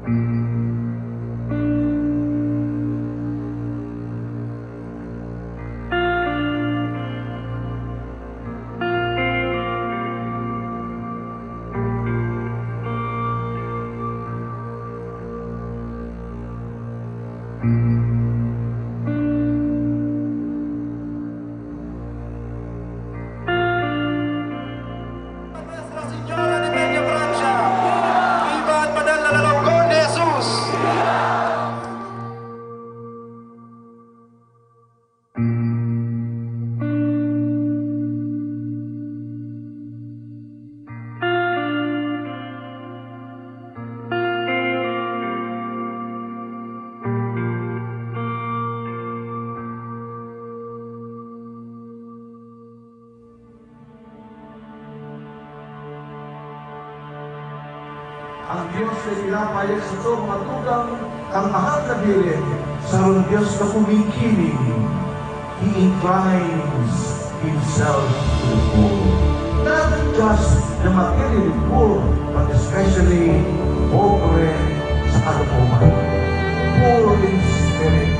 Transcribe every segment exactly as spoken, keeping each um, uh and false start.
Nuestra Señora de Peña Francia. Viva an banal na lalawogon ni Jesus! An Dios na ipinapahayag sato, mga tugang, kan mahal na Birhen, sarong Dios na kumikining. He inclines himself to the poor. Not just the materially poor, but especially pobre sa kalooban. Poor in spirit.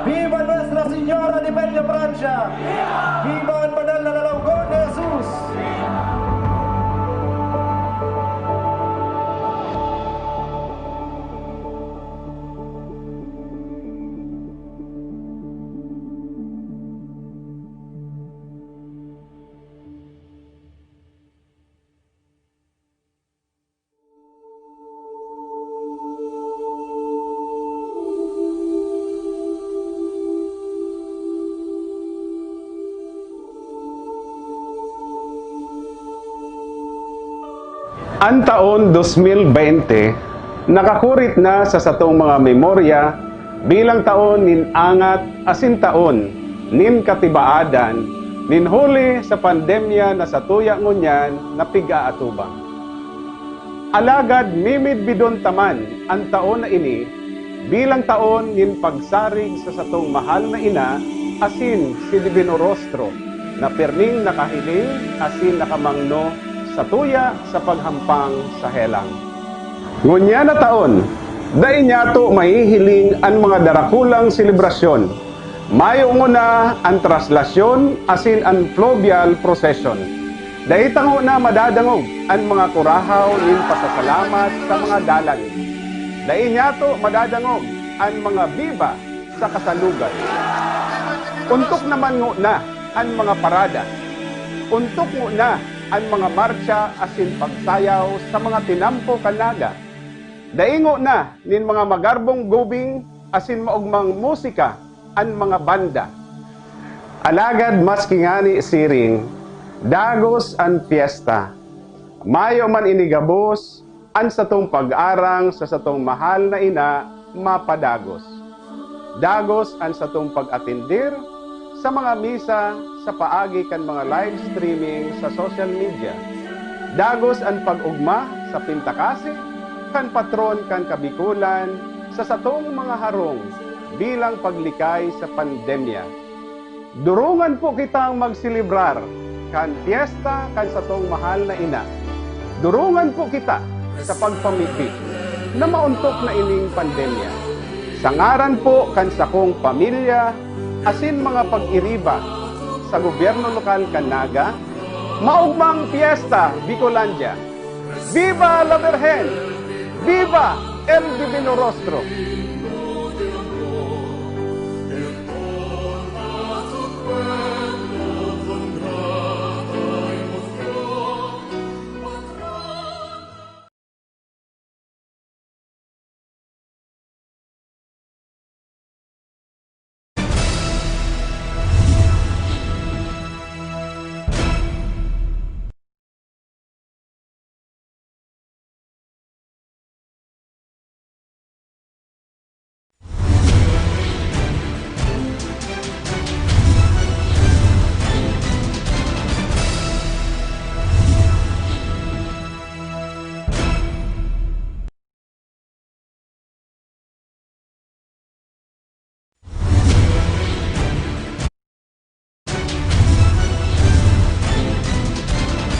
Viva Nuestra Señora de Peña Francia! Viva an banal na lalawogon ni Jesus! An taon dos mil beinte nakakurit na sa satong mga memorya bilang taon nin angat asin taon nin katibaadan nin huli sa pandemya na satuya ngunyan na pig-aatubang. Alagad mimidbidon ta man an taon na ini bilang taon nin pagsarig sa satong mahal na ina asin si Divino Rostro na pirming nakahiling asin nakamangno satuya sa paghampang sa helang. Ngunyan na taon, dai nyato mahihiling an mga darakulang selebrasyon. Mayo nguna an traslasyon asin an fluvial procession. Dai ta nguna madadangog an mga kurahaw nin pasasalamat sa mga dalan. Dai nyato madadangog an mga biba sa kasalugan. Ontok naman nguna an mga parada. Ontok nguna an mga martsa asin pagsayaw sa mga tinampo kan naga. Daingo na nin mga magarbong gubing asin maogmang musika an mga banda. Alagad maski ngani siring, dagos an pyesta. Mayo man ini gabos, an satong pag-arang sa satong mahal na ina mapadagos. Dagos an satong pag-atendir sa mga misa sa paagi kan mga live streaming sa social media. Dagos an pag-ogma sa pintakasi kan patron kan Kabikolan sa satong mga harong bilang paglikay sa pandemya. Durungan po kitang magselebrar kan pyesta kan satong mahal na ina. Durungan po kita sa pagpamibi na maontok na ining pandemya. Sa ngaran po kan sakong pamilya asin mga pag-iriba sa gobyerno lokal kan Naga, maogmang pyesta, Bicolandia! Viva la Virgen! Viva el Divino Rostro!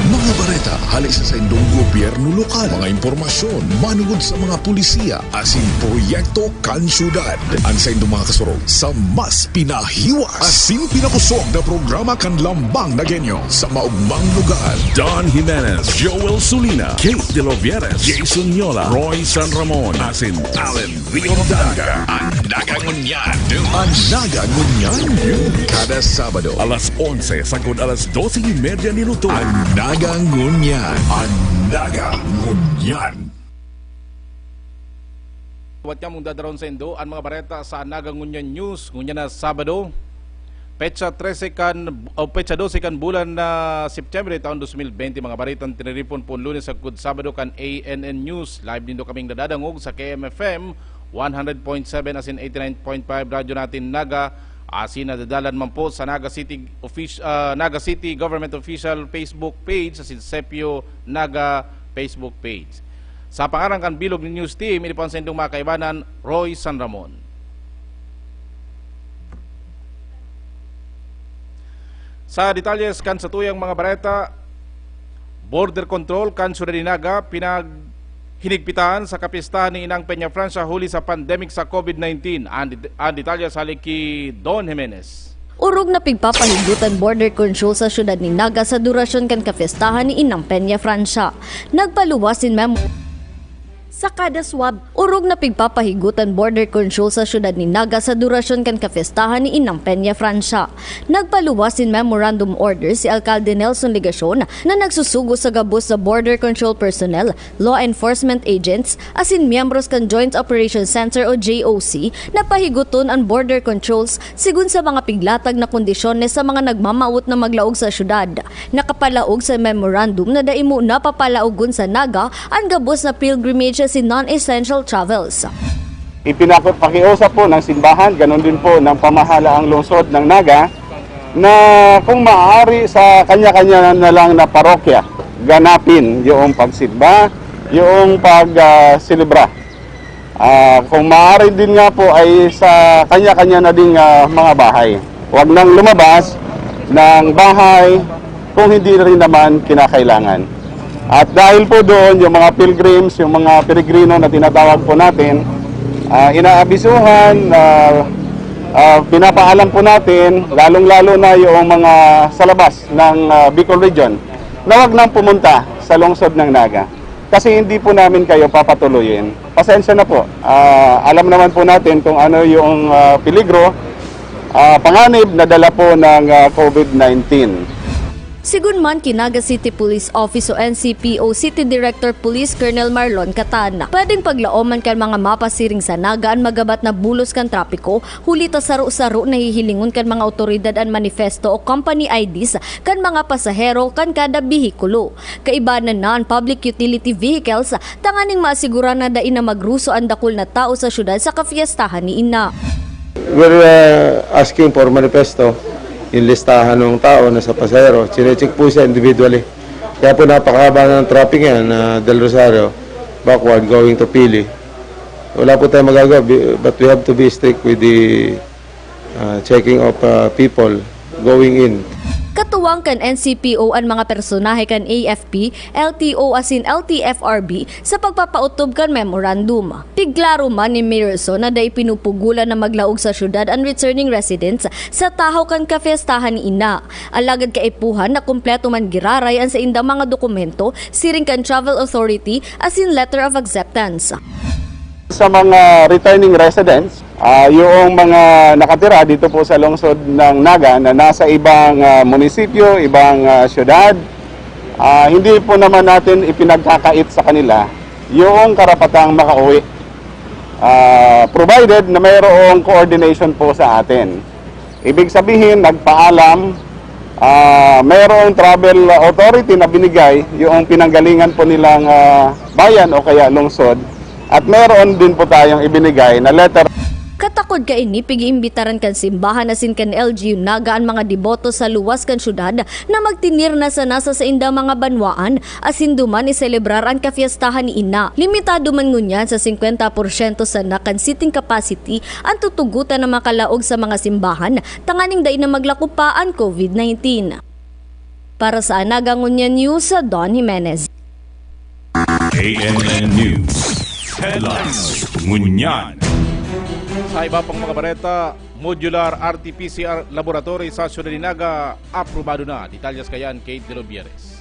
Mga bareta hale sa saindong gobyerno lokal, mga impormasyon manungod sa mga pulisiya asin proyekto kan syudad. An saindong mga kasurog sa mas pinahiwas asin pinakusog na programa kan Lambang Nagueño sa maogmang lugar. Don Jimenez, Joel Sulina, Kate De Lovieres, Jason Yola, Roy San Ramon, asin Allen Rio Daga. An Naga Ngunyan. An Naga Ngunyan. Kada Sabado. Alas onse sagkod alas dose y media nin udto. An Naga Ngunyan. An Naga Ngunyan. Liwat niya mong dadaron saindo an mga bareta sa Naga Ngunyan News ngunyan na Sabado, petsa trese kan, o petsa dose kan bulan na Septyembre, taon dos mil bente. Mga baretang tiniripon poon Lunes sagkod Sabado kan A N N News. Live nindo kaming nadadangog sa K M F M one hundred point seven asin eighty-nine point five Radyo Natin Naga, asin nadadalan man po sa Naga City offic-, ah, Naga City Government Official Facebook page asin Sepio Naga Facebook page. Sa pangaran kan bilog nin news team, ini po an saindong mga kaibanan, Roy San Ramon. Sa detalyes kan satuyang mga bareta, border control kan syudad nin Naga pinaghinigpitan sa kapyestahan ni Inang Peña Francia huli sa pandemic sa COVID nineteen. An det-, an detalye hale ki Don Jimenez. Orog na pigpapahigot an border control sa syudad nin Naga sa durasyon kan kapyestahan ni Inang Peña Francia. Nagpaluwas nin memo sa kada swab. Orog na pigpapahigot an border control sa syudad nin Naga sa durasyon kan kapyestahan ni Inang Peña Francia. Nagpaluwas nin memorandum order si Alkalde Nelson Legacion na nagsusugo sa gabos na border control personnel, law enforcement agents, asin miyembros kan Joint Operations Center o J O C na pahigoton an border controls sigon sa mga piglatag na kondisyones sa mga nagmamawot na maglaog sa syudad. Nakapalaog sa memorandum na dai mo na papalaogon sa Naga an gabos na pilgrimage asin non-essential travels. Ipinakiusap po ng simbahan, ganun din po ng pamahalaang lungsod ng Naga, na kung maaari sa kanya-kanya na lang na parokya, ganapin yung pagsimba, yung pag, ah, selebra. Ah, kung maaari din nga po ay sa kanya-kanya na ding, ah, mga bahay. Huwag nang lumabas ng bahay kung hindi rin naman kinakailangan. At dahil po doon, yung mga pilgrims, yung mga peregrino na tinatawag po natin, ah, inaabisuhan, ah, ah, pinapaalam po natin, lalong-lalo na yung mga sa labas ng, ah, Bicol Region, na wag nang pumunta sa lungsod ng Naga. Kasi hindi po namin kayo papatuloyin. Pasensya na po. Ah, alam naman po natin kung ano yung, ah, peligro, ah, panganib na dala po ng, ah, COVID nineteen. Sigun man ki Naga City Police Office o N C P O City Director Police Colonel Marlon Catana, pwedeng paglaoman kan mga mapa siring sa Naga an magabat na bulos kan trapiko, huli ta saro-saro nahihilingon kan mga awtoridad an manifesto o company I Ds kan mga pasahero kan kada behikulo. Kaibanan na an public utility vehicles tanganing maasiguran na dai na magruso an dakul na tao sa syudad sa kafiestahan ni Ina. We're uh, asking for manifesto, yung listahan ng tao na sa pasahero. Chinecheck po siya individually. Kaya po napakahaba ng traffic ngayon na Del Rosario, backward, going to Pili. Wala po tayong magagawa, bi- but we have to be strict with the uh, checking of uh, people going in. Katuwang kan N C P O an mga personahe kan A F P, L T O asin L T F R B sa pagpapaotob kan memorandum. Pigklaro man ni Mayor So na dai pinupugulan na maglaog sa syudad an returning residents sa tahaw kan kafiestahan ni Ina. Alagad kaipuhan na kumpleto man giraray an saindang mga dokumento siring kan travel authority asin letter of acceptance. Sa mga returning residents, ah, yung mga nakatira dito po sa lungsod ng Naga na nasa ibang ah, munisipyo, ibang ah, syudad, ah, hindi po naman natin ipinagkakait sa kanila yung karapatang makauwi. Ah, provided na mayroong coordination po sa atin. Ibig sabihin, nagpaalam, ah, mayroong travel authority na binigay yung pinanggalingan po nilang ah, bayan o kaya lungsod. At mayroon din po tayong ibinigay na letter. Katakod kaini, pig-iimbitaran kan simbahan asin kan L G U Naga an mga deboto sa luwas kan syudad na magtinir na sana sa saindang mga banwaan asin duman iselebrar an kafiestahan ni Ina. Limitado man ngunyan sa singkwenta porsyento sana kan seating capacity an tutugotan na makalaog sa mga simbahan tanganing dai na maglako pa an COVID nineteen. Para sa Anaga Ngunyan News, Don Jimenez. A N N News Headlines. Ngunyan. Sa iba pang mga bareta, modular R T P C R laboratory sa Siyudad ni Naga aprobado na. Detalyes kayan, Kate de los Bieres.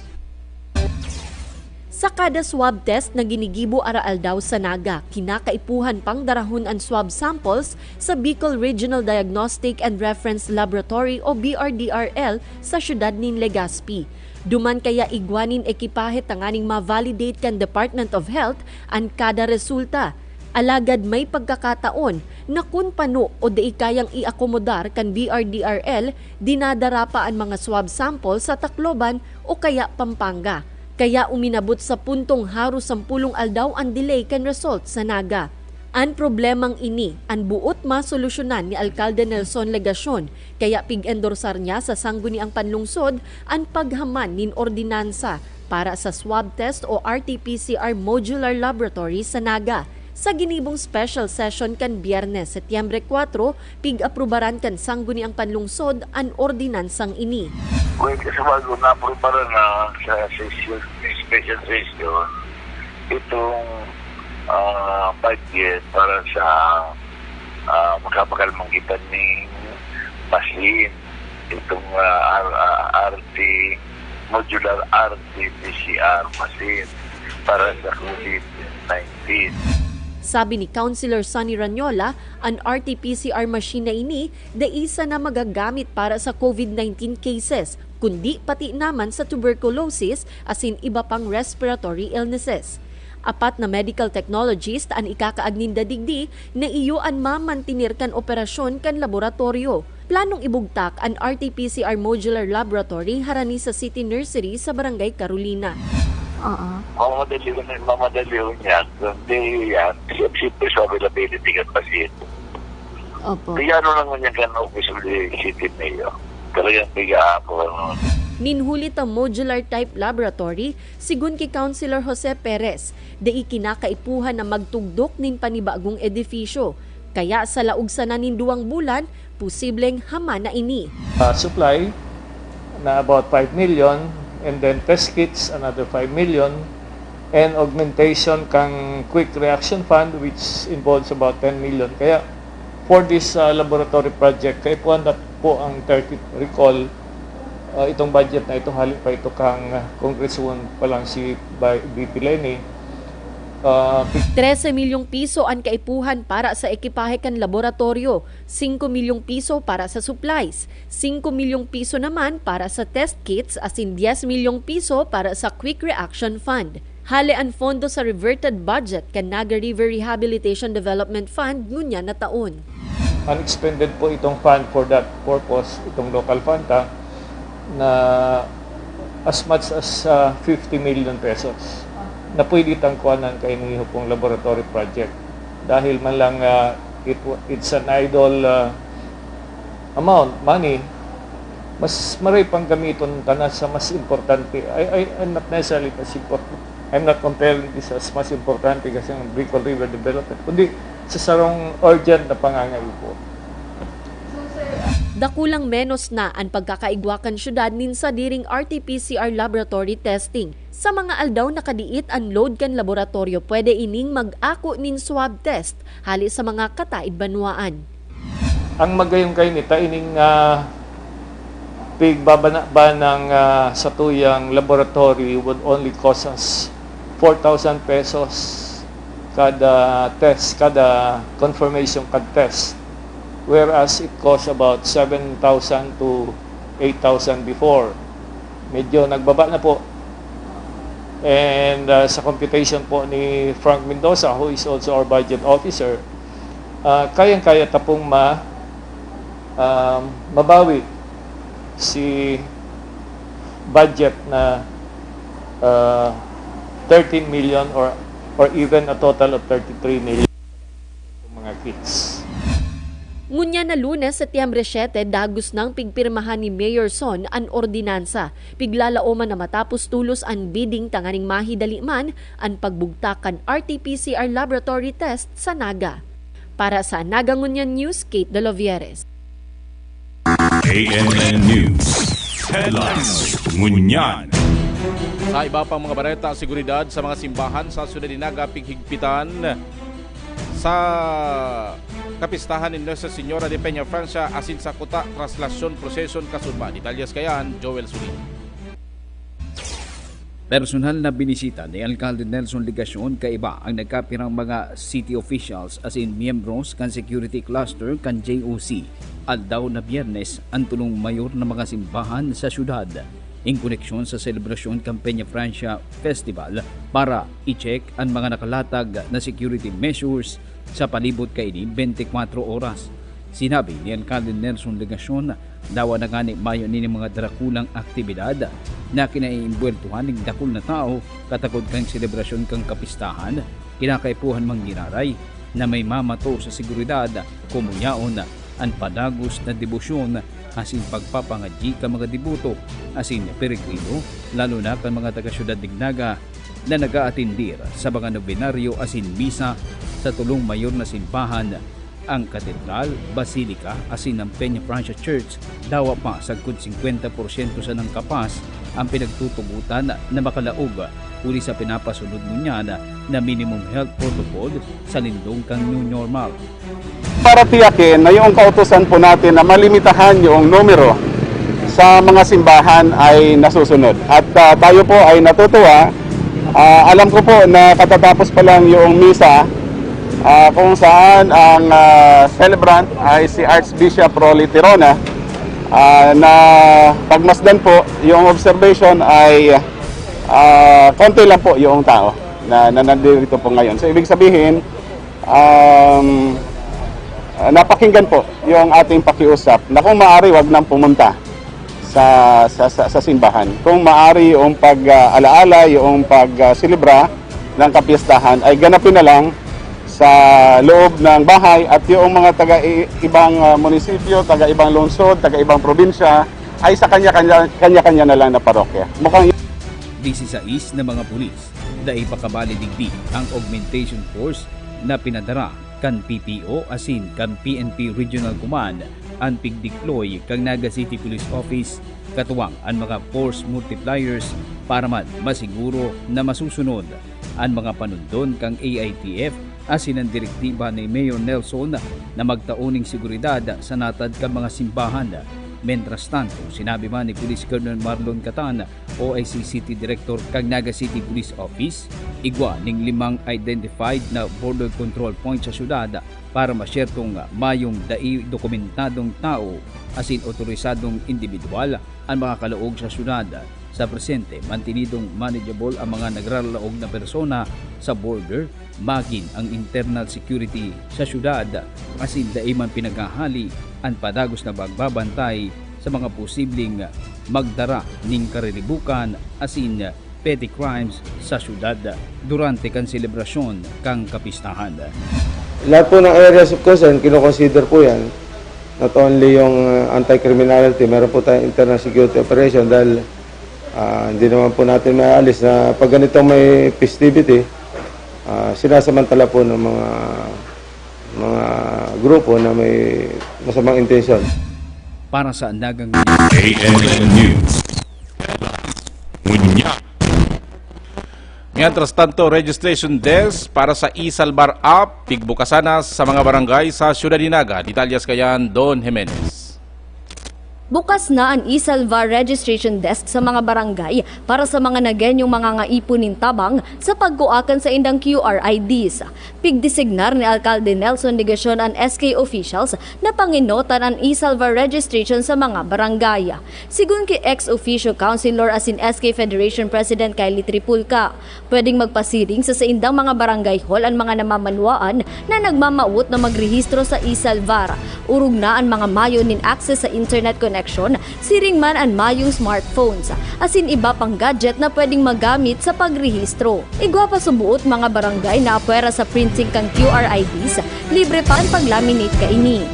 Sa kada swab test na ginigibo araaldaw sa Naga, kinakaipuhan pang darahon an swab samples sa Bicol Regional Diagnostic and Reference Laboratory o B R D R L sa siyudad nin Legazpi. Duman kaya igwa nin ekipahe tanganing ma-validate kan Department of Health an kada resulta. Alagad may pagkakataon na kun pano o dai kayang iakomodar kan B R D R L, dinadara pa an mga swab sample sa Tacloban o kaya Pampanga. Kaya uminabot sa puntong haros sampulong aldaw an delay kan result sa Naga. An problemang ini, an buot masolusyonan ni Alkalde Nelson Legacion, kaya pig-endorsar niya sa Sangguniang Panlungsod an paghaman nin ordinansa para sa swab test o R T P C R modular laboratory sa Naga. Sa ginibong special session kan Biyernes, Setyembre kwatro, pig-aprubaran kan Sangguniang Panlungsod an ordinansang ini. Kung sa bago na-aprubaran na sa session, special session, itong ah, budget para sa ah, makapakalmang kita ning machine, itong ah, R- ah, R T, modular R T P C R machine para sa COVID nineteen. Sabi ni Councilor Sonny Ranyola, an R T P C R machine na ini dai sana magagamit para sa COVID nineteen cases, kundi pati naman sa tuberculosis asin iba pang respiratory illnesses. Apat na medical technologist an ikakaag ninda digdi na iyo an mamantener kan operasyon kan laboratoryo. Planong ibugtak an R T P C R Modular Laboratory harani sa City Nursery sa Barangay Carolina. Oo. Mamadali ko na, mamadali ko niya. Kundi yan, siyempre sa availability ng pasyente. Opo. Kaya ano lang niya kan office of the city mayor. Talagang piga-apo. Nin huli ta modular type laboratory, sigun ki Councilor Jose Perez, dai kinakaipuhan na magtugdok nin panibagong edifisyo. Kaya sa laog sana nin duwang bulan, posibleng haman na ini. Uh, supply na about five million, and then test kits another five million, and augmentation kang quick reaction fund, which involves about ten million. Kaya for this uh, laboratory project, kaipuhan na po ang thirty, recall uh, itong budget na ito, hali pa ito kang uh, Congresswoman pa lang si Bi- V P Leni. Ah, Trese milyong piso an kaipuhan para sa ekipahe kan laboratoryo, singko milyong piso para sa supplies, singko milyong piso naman para sa test kits asin dyes milyong piso para sa Quick Reaction Fund. Hale an pondo sa reverted budget kan Naga River Rehabilitation Development Fund ngunyan na taon. Unexpended po itong fund for that purpose, itong local fund ta, na as much as uh, fifty million pesos na pwede tang kuhanan kaini pong laboratory project. Dahil man lang uh, it, it's an idle uh, amount, money, mas maray pang gamiton tana sa mas importante. I, I, I'm not necessarily as important. I'm not comparing this as mas importante kasi ang Bicol River Development, kundi sa sarong urgent na pangangaipo. Dakulang menos na an pagkakaigwa kan syudad nin sadiring R T P C R laboratory testing. Sa mga aldaw na kadiit an load kan laboratoryo, pwede ining mag-ako nin swab test hali sa mga kataed banwaan. Ang magayon kaini ta ining uh, pigbabana ba ng uh, satuyang laboratory would only cost us four thousand pesos kada test, kada confirmation kad test. Whereas it cost about seven thousand to eight thousand before. Medyo nagbaba na po. And uh, sa computation po ni Frank Mendoza, who is also our budget officer, uh, kayang-kaya tapong ma, uh, mabawi si budget na uh, thirteen million or or even a total of thirty-three million mga kits. Ngunyan na Lunes, Setyembre siete, dagos nang pigpirmahan ni Mayor Son an ordinansa. Piglalaoman na matapos tulos an bidding tanganing mahidali man an pagbugtak kan R T P C R laboratory test sa Naga. Para sa Naga Ngunyan News, Kate Delovieres. A N N News Headlines Ngunyan. Sa iba pang mga bareta, seguridad sa mga simbahan sa Syudad de Naga pighigpitan sa kapistahan ni Nuestra Señora de Peña Francia asin sa Kuta Traslasyon Procession kasunba. Detalyes kayan, Joel Sulin. Personal na binisita ni Alkalde Nelson Legacion kaiba ang nagkapirang mga city officials asin miyembros kan security cluster kan J O C. Aldaw na Biyernes, ang tulong mayor na mga simbahan sa syudad, in koneksyon sa selebrasyon kan Peña Francia Festival para i-check ang mga nakalatag na security measures sa palibot kaini twenty-four oras. Sinabi ni Alkalde Nelson Legacion, dawa na ngani mayo nin mga drakulang aktibidad na kinaiimbweltuhan nin dakul na tawo katakod kan selebrasyon kan kapistahan, kinakaipuhan manggiraray na may mamato sa seguridad, kumuyaon an padagos na debosyon asin pagpapangadyi kan mga deboto asin peregrino, lalo na kan mga taga-syudad nin Naga na nag-aatendir sa mga nobenaryo asin misa sa tolong mayor na simbahan, ang Katedral, Basilica asin ang Peña Francia Church. Dawa pa sagkod singkwenta porsyento sanang kapas ang pinagtutubotan na makalaog huli sa pinapasunod ngunyan na minimum health protocol sa lindong kan new normal. Para tiyakin na yung kautusan po natin na malimitahan yung numero sa mga simbahan ay nasusunod. At uh, tayo po ay natutuwa. Uh, alam ko po na katatapos pa lang yung misa uh, kung saan ang uh, celebrant ay si Archbishop Rolly Tirona uh, na pagmasdan po yung observation ay uh, konti lang po yung tao na, na nandito po ngayon. So ibig sabihin, um, napakinggan po yung ating pakiusap na kung maaari wag nang pumunta sa, sa, sa, sa simbahan. Kung maaari yung pag-alaala, yung pag-selebra ng kapistahan ay ganapin na lang sa loob ng bahay at yung mga taga ibang uh, munisipyo, taga ibang lungsod, taga ibang probinsya ay sa kanya-kanya kanya-kanya na lang na parokya. Mukhang Disisais na mga pulis dai pa kabali digdi ang augmentation force na pinadara kan P P O asin kan P N P Regional Command an pigdikloy kan Naga City Police Office katuwang an mga force multipliers para man masiguro na masusunod an mga panundon kan A I T F asin an direktiba ni Mayor Nelson na magtao ning seguridad sa natad kan mga simbahan. Mentras tanto, sinabi man ni Police Colonel Marlon Catan O I C City Director kan Naga City Police Office, igwa ning limang identified na border control point sa syudad para masyertong mayong dai dokumentadong tawo asin otorisadong indibidwal an makakalaog sa syudad. Sa presente, mantenidong manageable ang mga nagraralaog na persona sa border, magin ang internal security sa syudad, asin dai man pinaghahali an padagos na pagbabantay sa mga posibleng magdara nin kariribukan asin petty crimes sa syudad durante kan selebrasyon kan kapistahan. Lahat po ng areas of concern, kinoconsider po yan. Not only yung uh, anti-criminality, meron po tayong internal security operation dahil uh, hindi naman po natin maaalis na pag ganitong may festivity, uh, sinasamantala po ng mga mga grupo na may masamang intensyon. Para sa Nagang A M N News, Munya. Mientras tanto, registration desk para sa e-Salvar app, pigbukasan na sa mga barangay sa Siyudad ni Naga. Detalyes kayan, Don Jimenez. Bukas na an e-Salvar registration desk sa mga barangay para sa mga Nagenyong mangangaipon nin tabang sa pagkuakan sa indang Q R I Ds. Pigdesignar ni Alkalde Nelson Negacion an S K officials na pangenotan an e-Salvar registration sa mga barangay. Sigun ki ex officio councilor asin S K Federation President Kylie Tripulca, pwedeng magpasiring sa saindang mga barangay hall an mga namamanwaan na nagmamawot na magrehistro sa e-Salvar. Orog na an mga mayo nin access sa internet connection, siring man an mayong smartphones, asin iba pang gadget na pwedeng magamit sa pagrehistro. Igwa pa suboot mga barangay na apwera sa printing kan Q R I Ds, libre pa an pag-laminate kaini.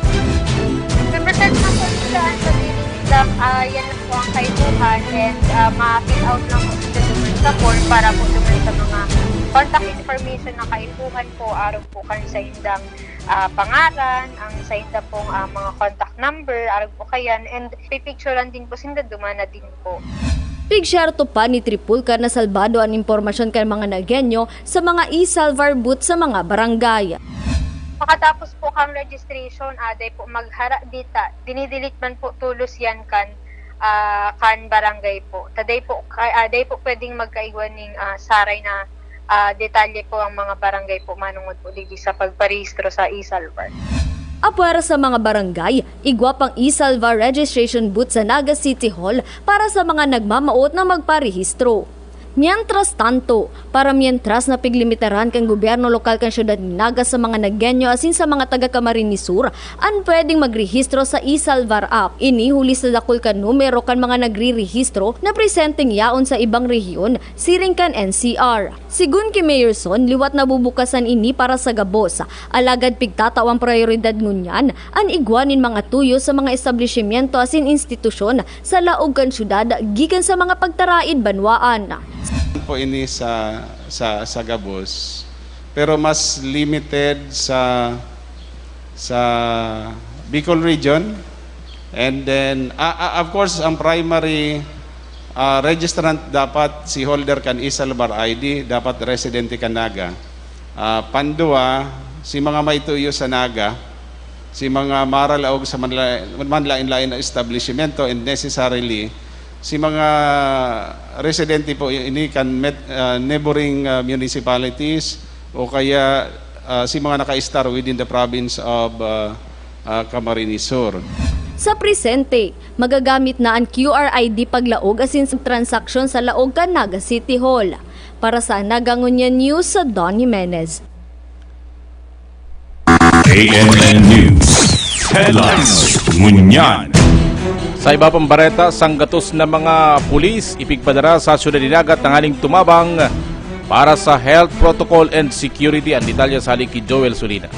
Represent na po sila ang sarili nila. Ah, yan lang po ang kaipuhan and ah, ma-fill out lang po sila duman sa form para po duman sa mga contact information na kaipuhan po, arog po kan sa indang ah, pangaran, ang sa inda pong ah, mga contact number, arog po kayan, and pipicturan din po sinda dumana din po. Pigsyerto pa ni Tripulca na salbado an impormasyon kan mga Nagenyo sa mga e-Salvar booth sa mga barangay. Pakatapos po kang registration, aday po maghara dita, dinidelete man po tulos yan kan ah, kan barangay po. Taday po, ka- aday po pwedeng magkaigwa ning ah, saray na ah, detalye po ang mga barangay po manungod po digdi sa pagparehistro sa e-Salvar. Apwera sa mga barangay, igwa pang e-Salvar registration booth sa Naga City Hall para sa mga nagmamawot na magparehistro. Mientras tanto, para mientras na piglimitaran kan gobyerno lokal kan siyudad nin Naga sa mga Nagenyo asin sa mga taga Camarines Sur an pwedeng magrehistro sa e-Salvar app. Ini huli sa dakul kan numero kan mga nagrirehistro na presenteng yaon sa ibang rehiyon, siring kan N C R. Sigun ki Mayor Son, liwat nabubukasan ini para sa gabos, alagad pigtatawang prayoridad ngunyan an igwa nin mga tuyo sa mga establisimyento asin institusyon sa laog kan syudad gikan sa mga pagtaraid banwaan. Po ini sa, sa, sa gabos, pero mas limited sa, sa Bicol region. And then, ah, ah, of course, ang primary ah, registrant dapat si holder kan e-Salvar I D, dapat residente kan Naga. Ah, pandua, si mga maituyo sa Naga, si mga maralaog sa manla- manlain-lain na establishmento, and necessarily si mga residente po ini kan met, ah, neighboring ah, municipalities o kaya ah, si mga naka-star within the province of ah, ah, Camarines Sur. Sa presente, magagamit na an Q R I D paglaog asin sa transaksyon sa laog kan Naga City Hall. Para sa Naga Ngunyan News, Don Jimenez. A M N News Headlines Ngunyan. Sa iba pang bareta, sanggatos na mga pulis ipigpadara sa Siyudad ni Naga tanganing tumabang para sa health protocol and security. Ang detalye sa hali ki Joel Solina.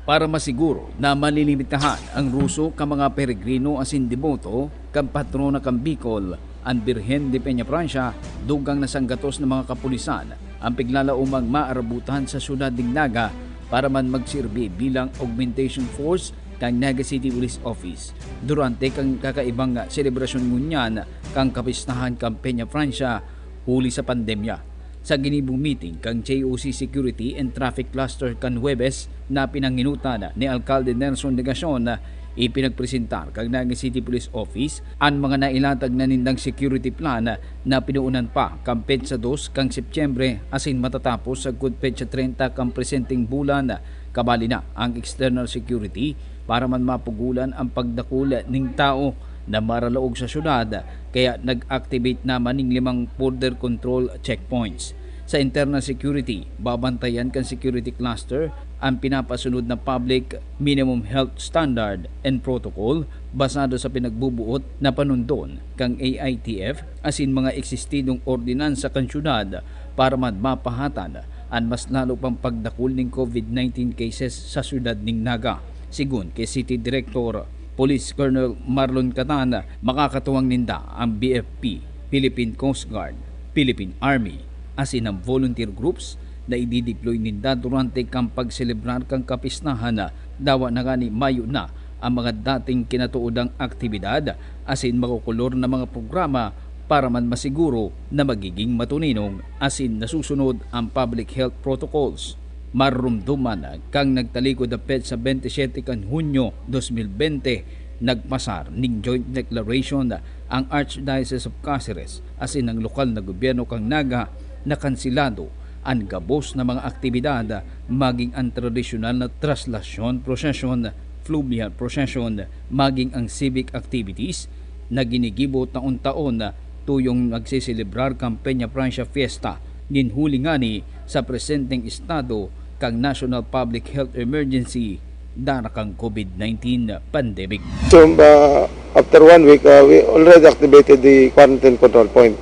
Para masiguro na malilimitahan ang ruso kan mga peregrino asin deboto kan patrona kan Bicol, an Birhen de Peñafrancia, dugang na sanggatos na mga kapulisan an piglalaomang maarabutan sa siyudad nin Naga para man magsirbi bilang augmentation force kan Naga City Police Office durante kan kakaibang selebrasyon ngunyan kan kapistahan kan Peñafrancia huli sa pandemya. Sa ginibong meeting kan J O C Security and Traffic Cluster kan Huwebes na pinanginutan ni Alkalde Nelson Negacion, Ipinagpresentar kan Naga City Police Office an mga nailatag na nindang security plan na pinoonan pa kan petsa dos kan Setyembre asin matatapos sagkod petsa trenta kan presenteng bulan. Kabali na ang external security para man mapugolan ang pagdakul nin tawo na maralaog sa syudad, kaya nag-activate naman ning limang border control checkpoints. Sa internal security, babantayan kan security cluster ang pinapasunod na public minimum health standard and protocol basado sa pinagbubuot na panundon kan A I T F asin mga eksistidong ordinansa kan syudad para man mapahatan an mas lalo pang pagdakul nin COVID nineteen cases sa syudad nin Naga. Sigon ki City Director Police Colonel Marlon Catan, makakatuwang ninda ang B F P, Philippine Coast Guard, Philippine Army, asin ang volunteer groups na idideploy ninda durante kan pagselebrar kan kapistahan. Dawa na ngani mayo na ang mga dating kinatuodang aktibidad asin makukulor na mga programa para man masiguro na magiging matuninong asin nasusunod ang public health protocols. Marumduman kan nagtalikod na petsa bente siyete kan Hunyo dos mil bente, nagpasar ning joint declaration ang Archdiocese of Caceres asin ang lokal na gobyerno kan Naga na kanselado an gabos na mga aktibidad, maging ang tradisyonal na traslasyon prosesyon, fluvial prosesyon, maging ang civic activities na ginigibo taon-taon, tuyong nagseselebrar kan Peña Francia Fiesta nin huli ngani sa presenteng estado kan National Public Health Emergency dara kan COVID nineteen pandemic. So, uh, after one week, uh, we already activated the quarantine control point.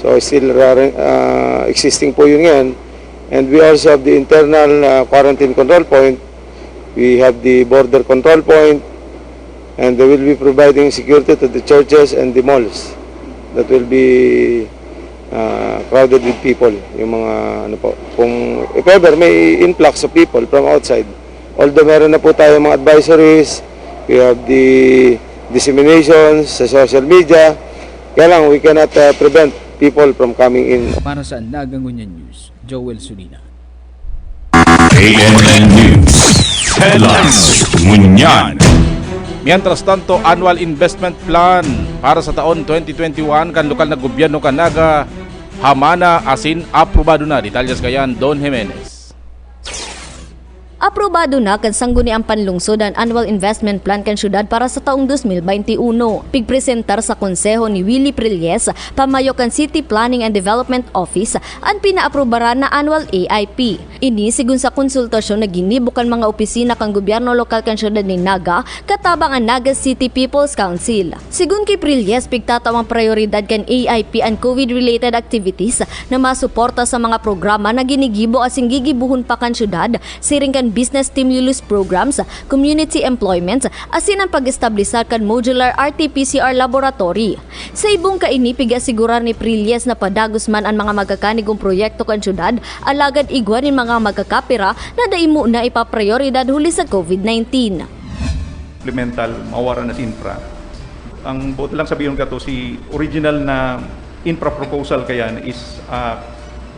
So, still running, uh, existing po yun ngayon. And we also have the internal, uh, quarantine control point. We have the border control point. And they will be providing security to the churches and the malls that will be, uh, crowded with people. Yung mga, ano po, kung if ever may influx of people from outside, although meron na po tayo mga advisories, we have the disseminations sa social media, kaya lang we cannot, uh, prevent people from coming in. Para sa Naga Ngunyan News, Joel Sulina. A M N News Headlines. Ngunyan. Mientras tanto, annual investment plan para sa taon twenty twenty-one kan lokal na gobyerno kan Naga, hamana asin aprobado na. Detalyes kayan, Don Jimenez. Aprobado na kan Sangguniang Panlungsod an Annual Investment Plan kan syudad para sa taong dos mil baynte uno. Pigpresentar sa Konseho ni Willie Prilles, pamayo kan City Planning and Development Office, an pinaaprubaran na Annual A I P. Ini sigon sa konsultasyon na ginibo kan mga opisina kan gobyerno lokal kan syudad nin Naga, katabang an Naga City People's Council. Sigon ki Prilles, pigtatawang prayoridad kan A I P an COVID-related activities na masuporta sa mga programa na ginigibo asin gigibohon pa kan syudad, siring kan business stimulus programs, community employment, asin an pag-establisar kan modular R T P C R laboratory. Sa ibong kaini, pig-asigurar ni Prilles na padagos man an mga magkakanigong proyekto kan syudad, alagad igwa nin mga magkakapira na dai mo na ipaprayoridad huli sa COVID nineteen. Supplemental, mawara na si infra. Ang buot lang sabihon kato, si original na infra proposal kayan is, ah,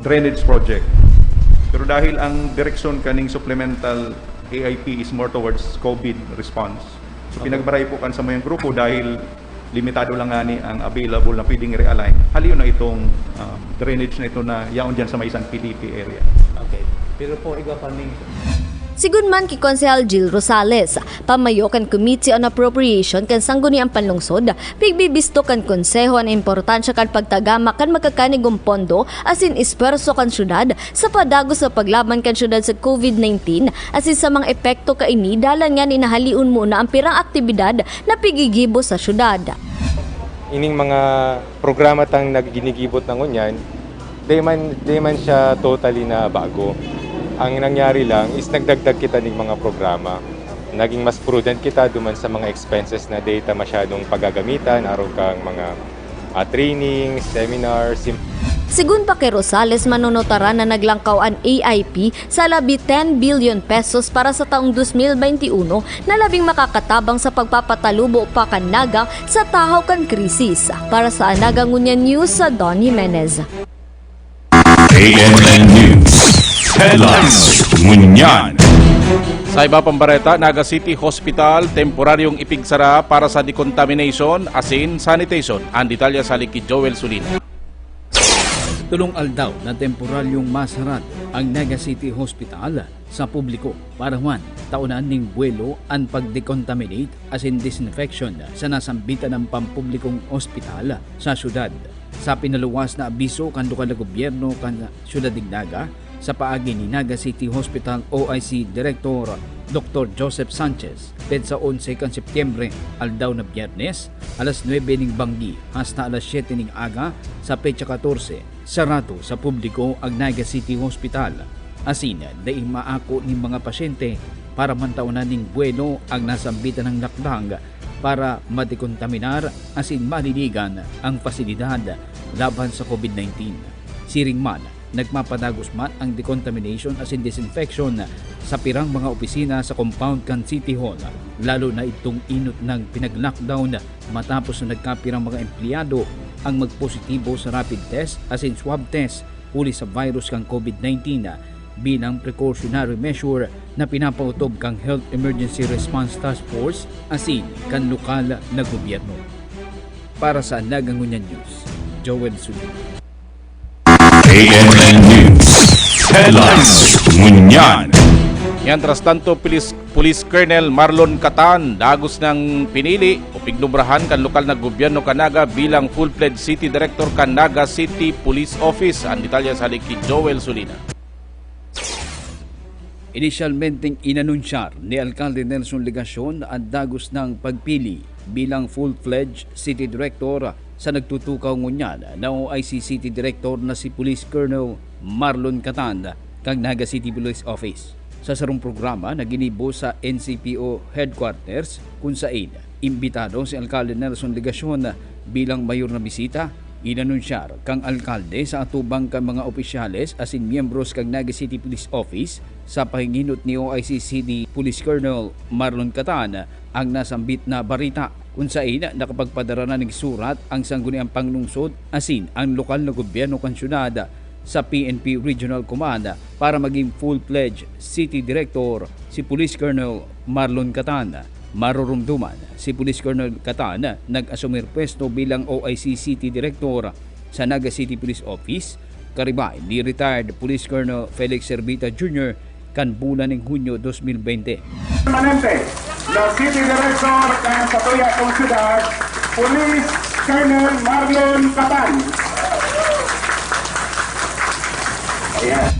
drainage project. Pero dahil ang direksyon kaning supplemental A I P is more towards COVID response, so pinagbaray po kan sa mayong grupo dahil limitado lang ngani ang available na pwedeng realign. Halion na itong, um, drainage na ito na yaon dyan sa may San Felipe area. Okay. Pero po, iba pa ning Sigon man ki Konsehal Jill Rosales, pamayo kan Committee on Appropriation kan Sangguniang Panlungsod, pigbibisto kan Konseho an importansya kan pagtagama kan magkakanigong pondo asin espuwerso kan syudad sa padagos na paglaban kan syudad sa COVID nineteen asin sa mga epekto kaini, dalan ngani na halion mo na ang pirang aktibidad na pigigibo sa syudad. Ining mga programa tang nagginigibot na ngunyan, di man, di man siya totally na bago. Ang nangyari lang is nagdagdag kita ning mga programa. Naging mas prudent kita duman sa mga expenses na di ta masyadong pagagamitan, arog kang mga, ah, training, seminar, sim- Sigon pa ki Rosales, manunutaran na naglangkaw an A I P sa labi ten billion pesos para sa taong dos mil baynte uno na labing makakatabang sa pagpapatalubo pa kan Naga sa tahaw kan krisis. Para sa Naga Ngunyan News, sa Don Jimenez. A M N News Headlines. Ngunyan. Sa iba pang bareta, Naga City Hospital temporaryong ipigsara para sa decontamination asin sanitation. Ang detalye sa hali ki Joel Sulina. Tulong aldaw na temporaryong masarad ang Naga City Hospital sa publiko para human taonan ning buwelo an pag-decontaminate asin disinfection sa nasambitan ng pampublikong ospital sa syudad. Sa pinaluwas na abiso kan lokal na gobyerno kan syudad nin Naga, sa paagi ni Naga City Hospital O I C Director Doktor Joseph Sanchez, petsa onse kan Setyembre, aldaw na Biyernes, alas nuebe ning banggi hasta alas siyete ning aga sa petsa katorse, sarado sa publiko ang Naga City Hospital, asin dai maako nin mga pasyente para mantaonan ning buwelo ang nasambitan ng lakdang para madekontaminar asin malinigan ang pasilidad laban sa COVID nineteen. Siring man, nagpapadagos man ang decontamination asin disinfection sa pirang mga opisina sa compound kan City Hall, lalo na itong inot ng pinag-lockdown matapos na nagkapirang mga empleyado ang magpositibo sa rapid test asin swab test huli sa virus kan COVID nineteen bilang precautionary measure na pinapautob kan Health Emergency Response Task Force asin kan lokal na gobyerno. Para sa Naga Ngunyan News, Joel Sulina. A M N News Headlines. Ngunyan. Mientras tanto, Police, Police Colonel Marlon Catan dagos nang pinili o pignobrahan kan lokal na gobyerno kan Naga bilang full-fledged City Director kan Naga City Police Office. Ang detalye sa hali ki Joel Sulina. Inisyalmenteng inanunsyar ni Alkalde Nelson Legacion ang dagos nang pagpili bilang full-fledged City Director sa nagtutukaw ngunyan na O I C City Director na si Police Colonel Marlon Catan kan Naga City Police Office. Sa sarong programa na ginibo sa N C P O Headquarters, kun saen imbitado si Alkalde Nelson Legacion bilang mayor na bisita, inanunsyar kan alkalde sa atubang kan mga opisyales asin miyembros kan Naga City Police Office sa pahinginot ni O I C City Police Colonel Marlon Catan ang nasambit na bareta, kun saen nakapagpadara na nin surat ang Sangguniang Panglungsod asin ang lokal na gobyerno kan syudad sa P N P Regional Command para maging full-fledged City Director si Police Colonel Marlon Catan. Maroromdoman, si Police Colonel Catan nag-asumir pwesto bilang O I C City Director sa Naga City Police Office, karibay ni retired Police Colonel Felix Servita Junior kan bulan ning Hunyo dos mil bente. Permanente na City Director kan satuya kong syudad, Police Colonel Marlon Catan. Ayan.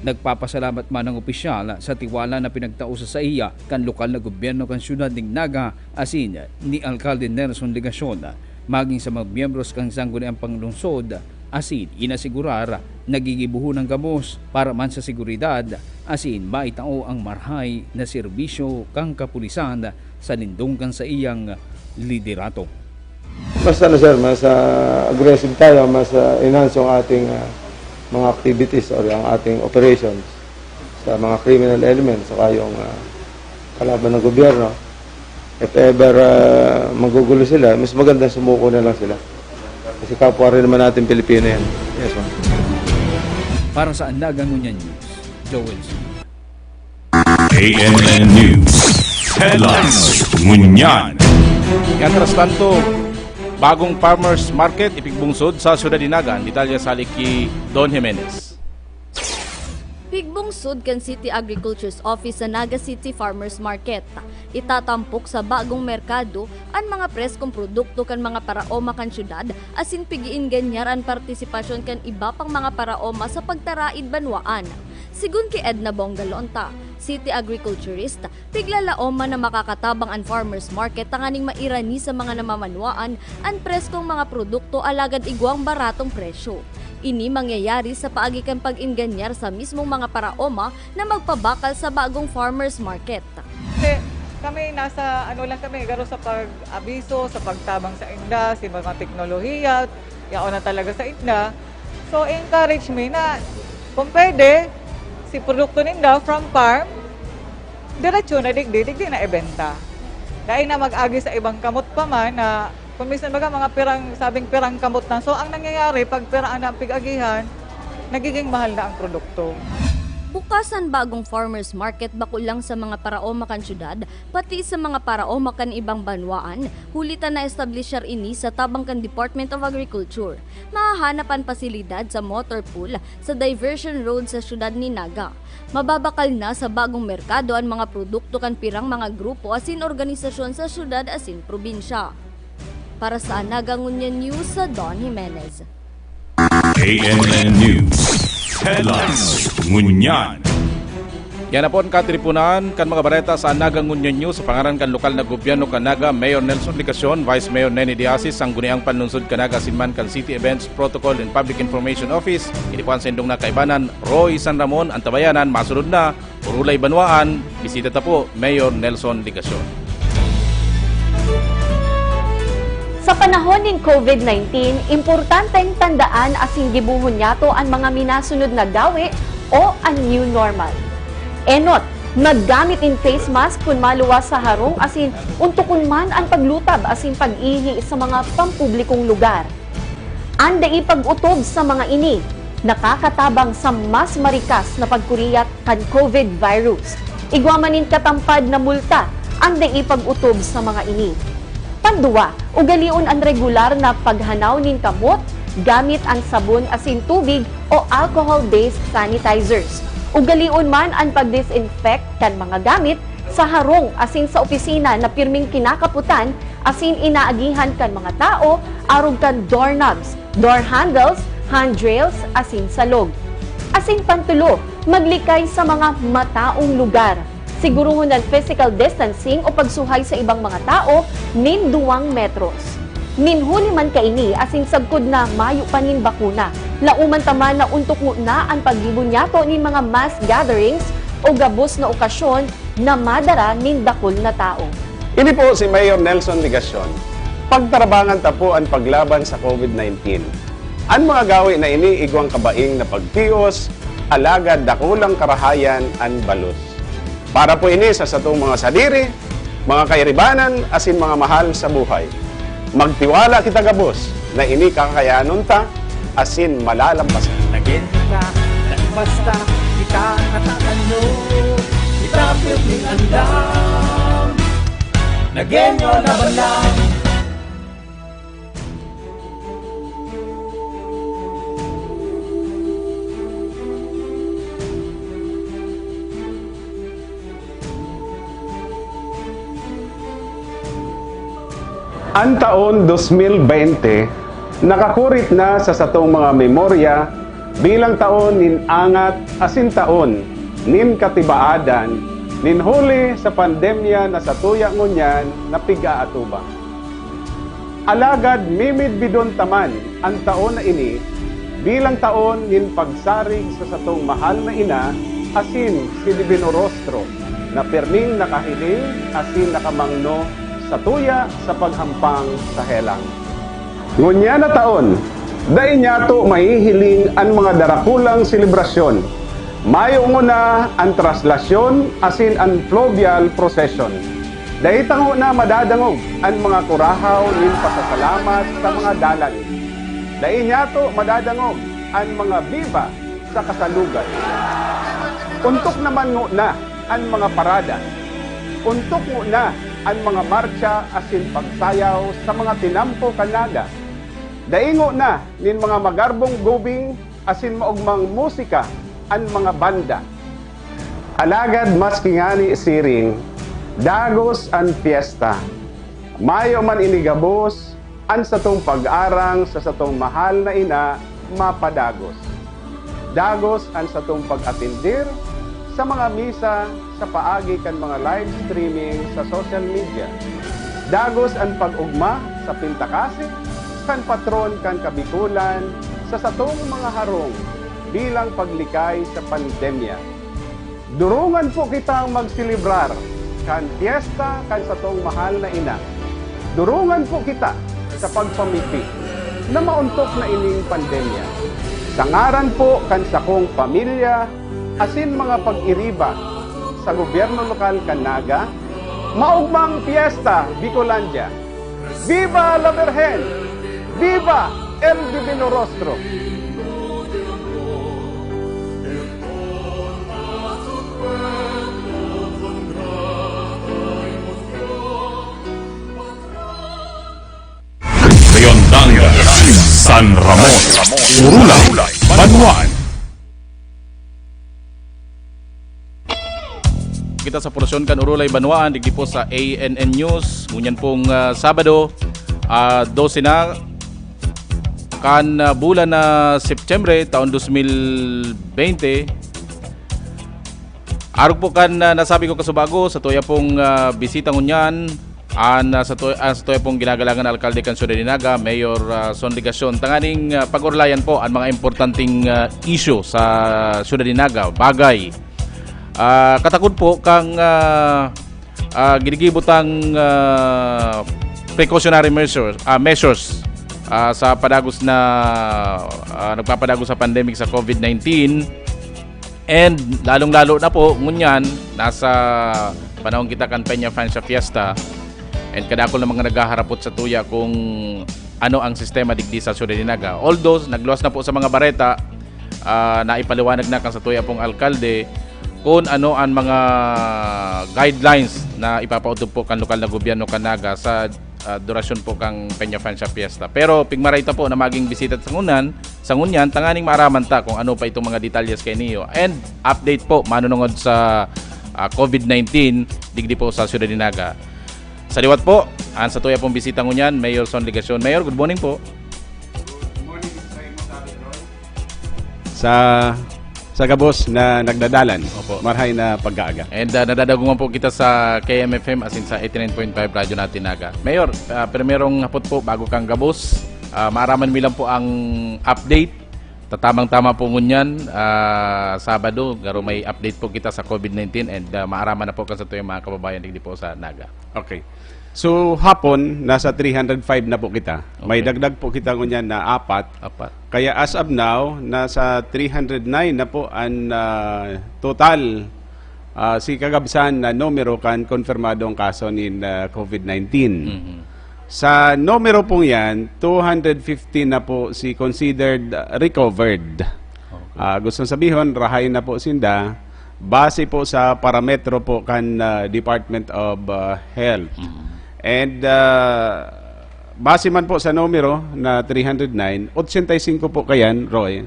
Nagpapasalamat man ang opisyal sa tiwala na pinagtao sa saiya kan lokal na gobyerno kan syudad nin Naga asin ni Alkalde Nelson Legacion, maging sa mga miyembros kan Sangguniang Panglungsod, asin inasigurar na gigibohon an gabos para man sa seguridad asin maitao ang marahay na serbisyo kan kapulisan sa lindong kan saiyang liderato. Mas ano, sir, mas, ah, aggressive tayo, mas, ah, enhance yung ating, ah, mga activities or yung ating operations sa mga criminal elements, saka yung, ah, kalaban ng gobyerno. If ever, ah, magugulo sila, mas maganda sumuko na lang sila. Kasi kapwa rin naman natin Pilipino yan. Yes, ma'am. Para sa Naga Ngunyan News, Joel Su. A M N News Headlines. Ngunyan. Mientras tanto, bagong farmers market ipigbungsod sa syudad nin Naga. Ang detalye sa hali ki Don Jimenez. Pigbungsod kan City Agriculture's Office sa Naga City Farmers Market. Itatampok sa bagong merkado an mga preskong produkto kan mga paraoma kan syudad asin pig-iinganyar an partisipasyon kan iba pang mga paraoma sa pagtaraid banwaan. Sigon ki Edna Bongalonta, city agriculturist, piglalaoman na makakatabang an farmers market tanganing mairani sa mga namamanwaan an preskong mga produkto alagad igwang baratong presyo. Ini mangyayari sa paagi kan pag-ingganyar sa mismong mga paraoma na magpabakal sa bagong farmers market. Kasi kami nasa ano lang kami, garo sa pag-abiso, sa pagtabang sa inda, si mga teknolohiya, yaon na talaga sa inda. So, encourage me na kung pwede, si produkto ninda from farm, diretso na digdi, digdi na ibenta. Dahil na mag-agi sa ibang kamot pa man na kung minsan baga mga pirang, sabing pirang kamot na. So, ang nangyayari, pag pira na ang pig-agihan, nagiging mahal na ang produkto. Bukas an bagong farmers market bako lang sa mga paraoma kan syudad, pati sa mga paraoma kan ibang banwaan, huli ta na-establishar ini sa tabang kan Department of Agriculture. Mahahanap an pasilidad sa motor pool sa diversion road sa syudad nin Naga. Mababakal na sa bagong merkado an mga produkto kan pirang mga grupo asin organisasyon sa syudad asin probinsya. Para sa Naga Ngunyan News, sa Don Jimenez. A N N News Headlines Ngunyan. Yan na po an katripunan kan mga bareta sa Naga Ngunyan News sa pangaran kan lokal na gobyerno kan Naga, Mayor Nelson Legacion, Vice Mayor Nene Diasis, Sangguniang Panlungsod kan Naga asin man kan City Events Protocol and Public Information Office. Ini po an saindong nakaibanan, Roy San Ramon, Antabayanan, masunod na, Purulay Banwaan, bisita ta po, Mayor Nelson Legacion. Sa panahon nin COVID nineteen, importanteng tandaan asin gibohon nyato an mga minasunod na gawe o an new normal. Enot, maggamit nin face mask kun maluwas sa harong asin ontokon man an paglutab asin pag-ihi sa mga pampublikong lugar. An dai pag-otob sa mga ini nakakatabang sa mas marikas na pagkuriyat kan COVID virus. Igwa man nin katampad na multa an dai pag-otob sa mga ini. Panduwa, ugalion an regular na paghanaw nin kamot gamit an sabon asin tubig o alcohol-based sanitizers. Ugalion man an pag-disinfect kan mga gamit sa harong asin sa opisina na pirming kinakapotan asin inaagihan kan mga tao arog kan doorknobs, door handles, handrails, asin salog. Asin pantulo, maglikay sa mga mataong lugar. Siguruhon an physical distancing o pagsuhay sa ibang mga tao nin duwang metros. Nin huli man kaini asin sagkod na mayo pa nin bakuna, laoman ta man na ontok ngona an paggibo nyato nin mga mass gatherings o gabos na okasyon na madara nin dakul na tawo. Ini po si Mayor Nelson Legacion. Pagtarabangan ta po an paglaban sa COVID nineteen. An mga gawe na ini igwang kabaing na pagtios, alagad dakulang karahayan an balos. Para po ini sa satong mga sadiri, mga kairibanan, asin mga mahal sa buhay. Magtiwala kita gabos na ini kakayanon ta asin malalampasan. Nagin ka, nagbasta, kita natatano, kita pirming andam. Nagenyo na balang. An taon dos mil bente nakakurit na sa satong mga memorya bilang taon nin angat asin taon nin katibaadan nin huli sa pandemya na satuya ngunyan na pig-aatubang. Alagad mimidbidon ta man an taon na ini bilang taon nin pagsarig sa satong mahal na ina asin si Divino Rostro na pirming nakahiling asin nakamangno satuya sa paghampang sa helang. Ngunyan na taon, dai nyato mahihiling an mga darakulang selebrasyon. Mayo ngona an traslasyon asin an fluvial procession. Dai ta ngona madadangog an mga kurahaw nin pasasalamat sa mga dalan. Dai nyato madadangog an mga biba sa kasalugan. Ontok naman ngona an mga parada. Ontok ngona an mga martsa asin pagsayaw sa mga tinampo kan Naga. Dai ngona nin mga magarbong gubing asin maogmang musika an mga banda. Alagad maski ngani siring, dagos an pyesta. Mayo man ini gabos, an satong pag-arang sa satong mahal na ina mapadagos. Dagos an satong pag-atendir sa mga misa sa paagi kan mga live streaming sa social media. Dagos an pag-ogma sa pintakasi kan patron kan Kabikolan sa satong mga harong bilang paglikay sa pandemya. Durungan po kitang magselebrar kan pyesta kan satong mahal na ina. Durungan po kita sa pagpamigbi na maontok na ining pandemya. Sa ngaran po kan sakong pamilya asin mga pag-iriba sa gobyerno lokal kan Naga, maogmang pyesta, Bicolandia! Viva la Virgen! Viva el Divino Rostro! San Ramon, Urulay, Banwaan. Kita sa porsyon kan Urulay Banwaan, digdi po sa A N N News. Ngunyan pong, ah, Sabado, ah, dose na kan, ah, bulan na Setyembre, taon dos mil bente. Arog po kan, ah, nasabi ko kasubago, sa tuya pong, ah, bisita ngunyan, an, ah, sa tu-, ah, sa tuya pong ginagalangan na alkalde kan Syudad de Naga, Mayor, ah, Son Legacion, tanganing, ah, pag-urulayan po an mga importanteng, ah, isyu sa Syudad de Naga, bagay. Ah, katakod po kang, ah, ah, ginigibo tang, ah, precautionary measures, ah, measures, ah, sa padagos na, ah, nagpapadagos sa pandemic sa COVID nineteen. And lalong-lalo na po, ngunyan, nasa panahon kita kan Peña Francia Fiesta, and kadakol na mga naghaharapot sa tuya kung ano ang sistema digdi sa Ciudad de Naga. Although, nagluwas na po sa mga bareta, ah, naipaliwanag na kan sa tuya pong alkalde kung ano ang mga guidelines na ipapautog po kan lokal na gobyerno kan Naga sa, ah, durasyon po kang Peña Francia Fiesta. Pero pigmaray ta po na maging bisita sa ngunyan, sa ngunyan, tanganing maaraman ta kung ano pa itong mga detalyes kay Neo and update po manunungod sa, ah, COVID nineteen digdi po sa Ciudad de Naga. Sa liwat po, ang sa tuya pong bisita ngunyan, Mayor Son Legacion. Mayor, good morning po. Sa sa gabos na nagdadalan, Opo. Marhay na pag-aaga. And, ah, nadadagungan po kita sa K M F M, as in sa eighty-nine point five Radyo Natin Naga. Mayor, ah, primerong hapot po, bago kang gabos, ah, maaraman mi lang po ang update. Tatamang-tama po ngunyan, ah, Sabado, garo may update po kita sa COVID nineteen and, ah, maaraman na po kan sa tuyang mga kababayan digdi po sa Naga. Okay. So hapon, nasa three hundred five na po kita. May Okay. Dagdag po kita ngunyan na apat. Apat. Kaya as of now, nasa three hundred nine na po ang ah, total ah, si kagabsan na numero kan konfirmadong kaso nin ah, COVID nineteen. Mhm. Sa numero pong yan, two hundred fifteen na po si considered ah, recovered. Okay. Ah, gustong sabihon, rahay na po sinda base po sa parametro po kan ah, Department of ah, Health. Mhm. And ah, base man po sa numero na three hundred nine, eighty-five po kayan, Roy,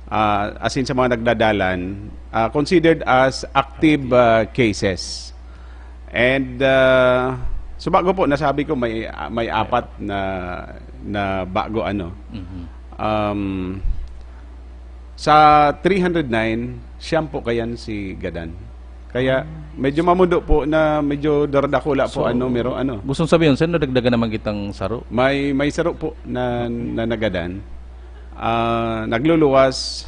ah, as in sa mga nagdadalan, ah, considered as active ah, cases. And ah, subago po, nasabi ko may may apat na na bago ano. Mhm. Um, sa three hundred nine, siyam po kayan si Gadan. Kaya medyo mamundo po na medyo daradakula po So, ang numero, ano. Gustong sabihin, sir, nadagdagan naman kitang saro. May may saro po na, na nagadan. Ah, nagluluwas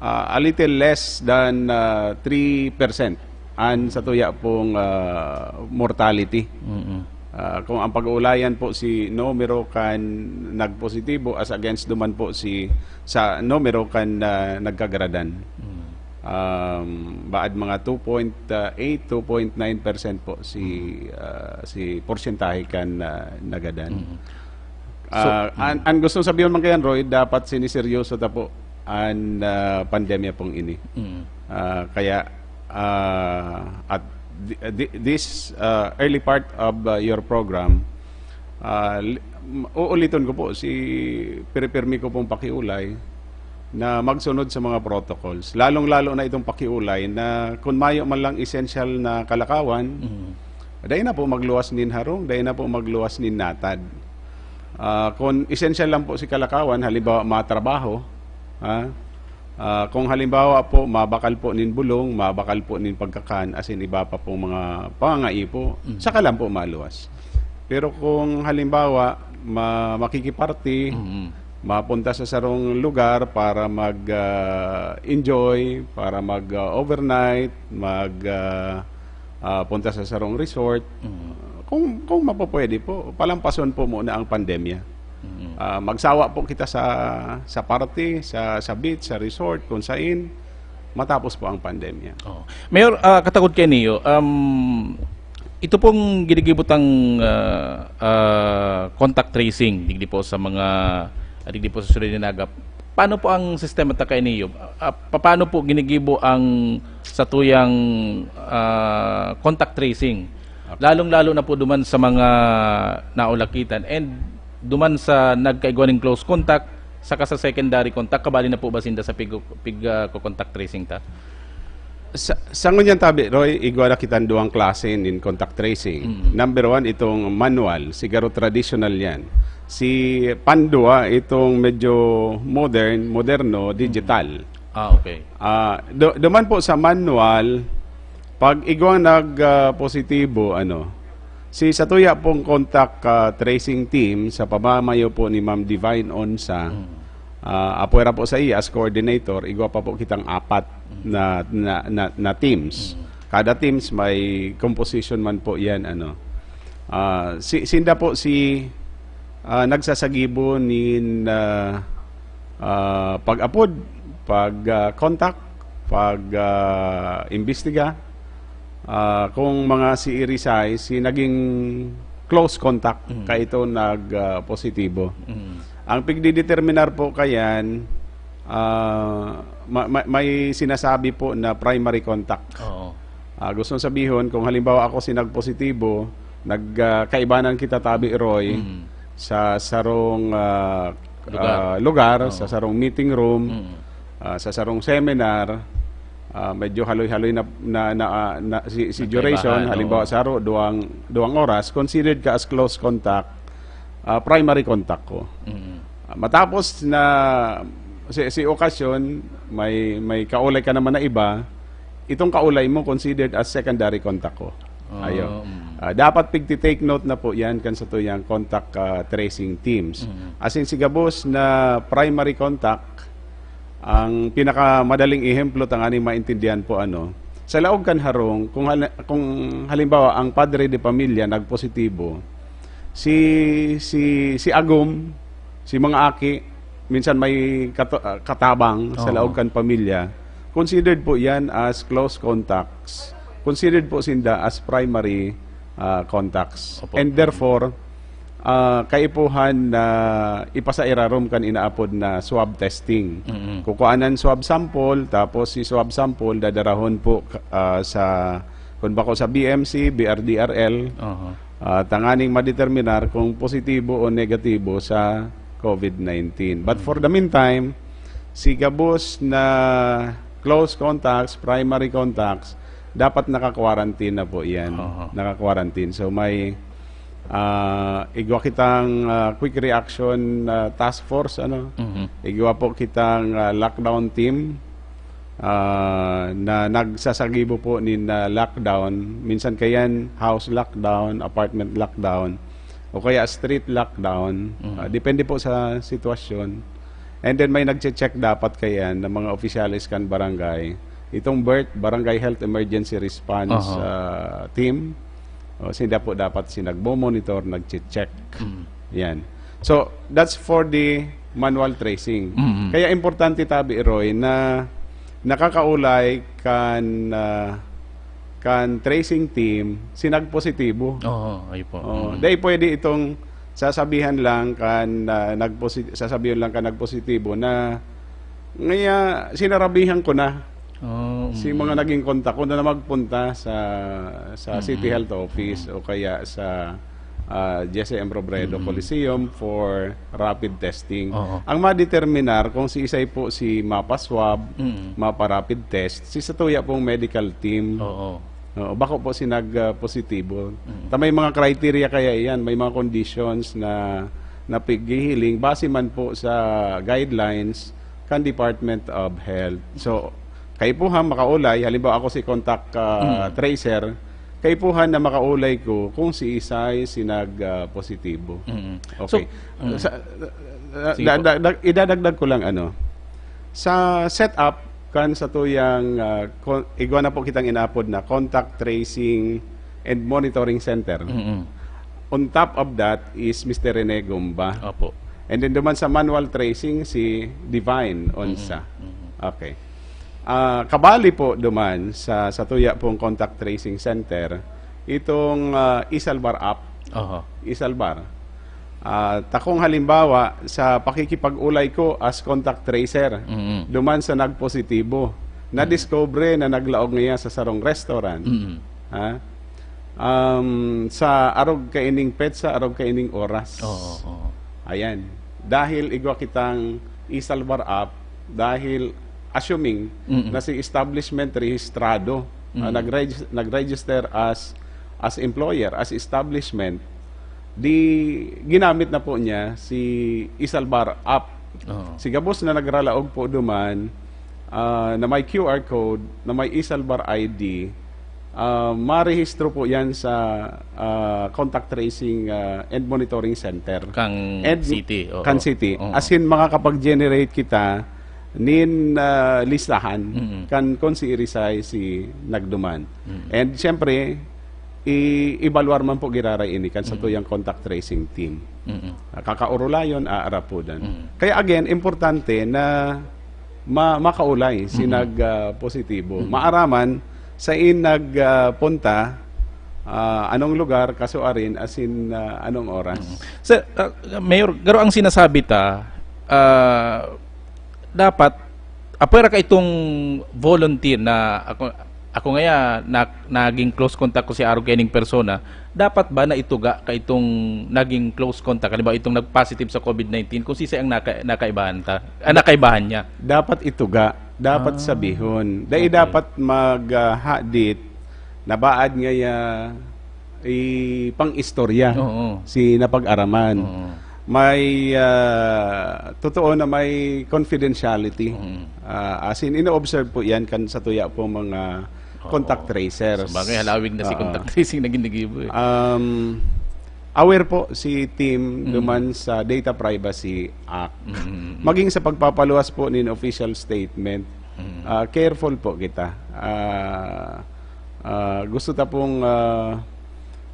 ah, a little less than ah, three percent an sa tuya pong ah, mortality. Mm-mm. Ah, kung ang pag-uulayan po si numero kan nagpositibo as against duman po si sa numero kan ah, nagkagaradan. Mm. Um, baad mga two point eight, two point nine percent po si ah, si porsyentahe kan ah, nagadan. Mm. Ah, an, an gustong sabihin man kayan, Roy, dapat siniseryoso ta po an ah, pandemya pong ini. Mm. Ah, kaya ah, at thi- thi- this ah, early part of ah, your program, ah, li- m- uuliton ko po si piripirmi ko pong pakiulay na magsunod sa mga protocols. Lalong-lalo na itong pakiulay na kung mayo man lang essential na kalakawan, Mm. dai na po magluwas nin harong, dai na po magluwas nin natad. Ah, kung essential lang po si kalakawan, halimbawa matrabaho, ha? Ah, kung halimbawa po mabakal po nin bulong, mabakal po nin pagkakan, asin iba pa pong mga pangangaipo, Mm. saka lang po maluwas. Pero kung halimbawa ma- makikiparty, Mm. mapunta sa sarong lugar para mag ah, enjoy, para mag ah, overnight, mag ah, ah, punta sa sarong resort. Mm. Kung kung mapapwede po, palampason po muna ang pandemya. Mm. Ah, magsawa po kita sa sa party, sa sa beach, sa resort, kung sain matapos po ang pandemya. Oh. Mayor, ah, katagod kay Neo, um, ito pong ginigibo tang ah, ah, contact tracing digdi po sa mga ah, digdi po sa Ciudad de Naga. Paano po ang sistema ta kay Neo? Ah, pa- paano po ginigibo ang sa tuyang ah, contact tracing? Lalong-lalo na po duman sa mga naulakitan. And duman sa nagkaigwa nin close contact, saka sa secondary contact, kabali na po ba sinda sa pig-, pig-, ah, contact tracing ta? Sa, sa ngunyan tabi, Roy, igwa na kitang duwang klase nin contact tracing. Mm. Number one, itong manual, siguro traditional yan. Si pandua, itong medyo modern, moderno, digital. Ah, okay. Ah, do, duman po sa manual, pag igwang nag ah, positibo, ano, si satuya pong contact ah, tracing team sa pamamayo po ni Ma'am Divine Onsa, Mm. ah, apwera po sa iya as coordinator, igwa pa po kitang apat na, na, na, na teams. Mm. Kada teams may composition man po yan, ano. Ah, si, sinda po si ah, nagsasagibo nin ah, ah, pag-apod, pag ah, contact, pag ah, imbestiga. Ah, kung mga si Irisay, si naging close contact Mm. kaito nag ah, positibo. Mm. Ang pigdideterminar po kayan, ah, ma- ma- may sinasabi po na primary contact. Oo. Ah, gustong sabihon, kung halimbawa ako si nagpositibo, nagkaibanan kita, Tabi Roy, Mm. sa sarong ah, Lugar. ah, lugar, Oo. sa sarong meeting room, Mm. ah, sa sarong seminar, ah, medyo haloy-haloy na, na, na, ah, na- si, si Nagkaibahan, duration, halimbawa oo. saro, duwang, duwang oras, considered ka as close contact, ah, primary contact ko. Mm. Ah, matapos na si, si okasyon, may, may kaulay ka naman na iba, itong kaulay mo considered as secondary contact ko. Ah, Ayo. Mm. Ah, dapat pigti-take note na po yan kan satuyang contact ah, tracing teams. Mm. Asin si gabos na primary contact, ang pinakamadaling ehemplo tanganing maintindihan po, ano, sa laog kan harong, kung, hal- kung halimbawa ang padre de pamilya nagpositibo, si si si agom, si mga aki, minsan may kato- ah, katabang sa Oo. laog kan pamilya, considered po yan as close contacts. Considered po sinda as primary ah, contacts. Opo. And therefore, ah, kaipuhan na ipasairarom kan inaapod na swab testing. Mm-mm. Kukuanan swab sample, tapos si swab sample dadarahon po ah, sa, kung bako sa B M C, B R D R L, Aha. ah, tanganing madeterminar kung positibo o negatibo sa COVID nineteen. But for the meantime, si gabos na close contacts, primary contacts, dapat naka-quarantine na po yan. Aha. Naka-quarantine. So may ah, igwa kitang ah, quick reaction ah, task force, ano? Mhm. Igwa po kitang ah, lockdown team ah, na nagsasagibo po nin ah, lockdown. Minsan kayan house lockdown, apartment lockdown, o kaya street lockdown. Mhm. Ah, depende po sa sitwasyon. And then may nagche-check dapat kayan ng mga opisyales kan barangay. Itong BHERT, Barangay Health Emergency Response Aha. ah, Team. O, sila po dapat si nagmo-monitor, nagche-check. Mm. Yan. So, that's for the manual tracing. Mm. Kaya importante, Tabi Roy, na nakakaulay kan ah, kan tracing team si nagpositibo. Oo, ay po. Oh, Mm. dahil pwede itong sasabihan lang kan ah, nagposi- sasabihan lang kan nagpositibo na ngaya sinarabihan ko na Oh, si mm. mga naging kontak ko na magpunta sa sa Mm-mm. City Health Office o kaya sa ah, Jesse M. Robredo Mm-mm. Coliseum for rapid testing. Oo. Ang madeterminar kung si isay po si mapa-swab, Mm. mapa-rapid test, si satuya pong medical team. Oo. Oo, bako po si nag-positibo. Mm. Ta may mga criteria kaya iyan, may mga conditions na na pighihiling base man po sa guidelines kan Department of Health. So, kaipuhan makaulay, halimbawa ako si contact ah, Mm. tracer, kaipuhan na makaulay ko kung si isay si nag ah, positibo. Mm. Okay. So, mm. Sa, ah, Sige da- po. da- da- idadagdag ko lang, ano, sa setup kan satuyang ah, kon- igwa na po kitang inapod na contact tracing and monitoring center. Mm-mm. On top of that is Mister Rene Gumba. Opo. And then duman sa manual tracing, si Divine Onsa. Mm-mm. Okay. Ah, kabali po duman sa satuya pong contact tracing center, itong ah, Isalbar app. Aha. Isalbar. Ah, takong halimbawa, sa pakikipag-ulay ko as contact tracer, Mm-mm. duman sa nagpositibo, na-discover na naglaog niya sa sarong restaurant. Mm-mm. Ha? Um, sa arog kaining petsa, arog kaining oras. Oo, oo. Ayan. Dahil igwa kitang e-Salvar app, dahil assuming Mm-mm. na si establishment rehistrado, ah, Mm-mm. nag-regis-, nag-register as, as employer, as establishment, di ginamit na po niya si e-Salvar app. Oo. Si gabos na nagralaog po duman, ah, na may Q R code, na may e-Salvar I D, ah, marehistro po yan sa, ah, contact tracing, ah, and monitoring center. Kang City, oo. Kan City. Oo. As in, makakapag-generate kita nin, ah, listahan Mm-mm. kan kung si Irisay si nagduman. Mm-mm. And siyempre, i-evaluar man po giraray ini kan sa Mm-mm. tuyang contact tracing team. Mm-mm. Ah, kakaurulayon, aarapudan. Mm-mm. Kaya again, importante na ma-, makaulay si Mm-mm. nag, ah, positibo. Mm-mm. Maaraman sa in nag, ah, punta, ah, anong lugar, kasuarin, asin, ah, anong oras. Mm-mm. Sir, ah, Mayor, garo ang sinasabi ta, ah, dapat, apwera ka itong volunteer na ako, ako ngaya, na, naging close contact ko si arog kaining persona, dapat ba na ituga ka itong naging close contact, halimbawa itong nag-positive sa covid nineteen, kung sisay ang naka-, nakaibahan ta, ah, nakaibahan niya? Dapat ituga. Dapat Ah, sabihon. Dai okay. dapat mag, ah, hadit na baad ngaya ipang-istorya Oo. si napag-araman. Oo. May, ah, totoo na may confidentiality. Mm. Ah, as in, ino-observe po yan kan sa tuya po mga Oo. contact tracers. Sabagay, halawig na si Oo. contact tracing na ginigibo eh. Um, aware po si team Mm. duman sa Data Privacy Act. Mm, mm, mm. Maging sa pagpapaluwas po nin official statement, Mm. ah, careful po kita. Ah, ah, gusto ta pong, ah,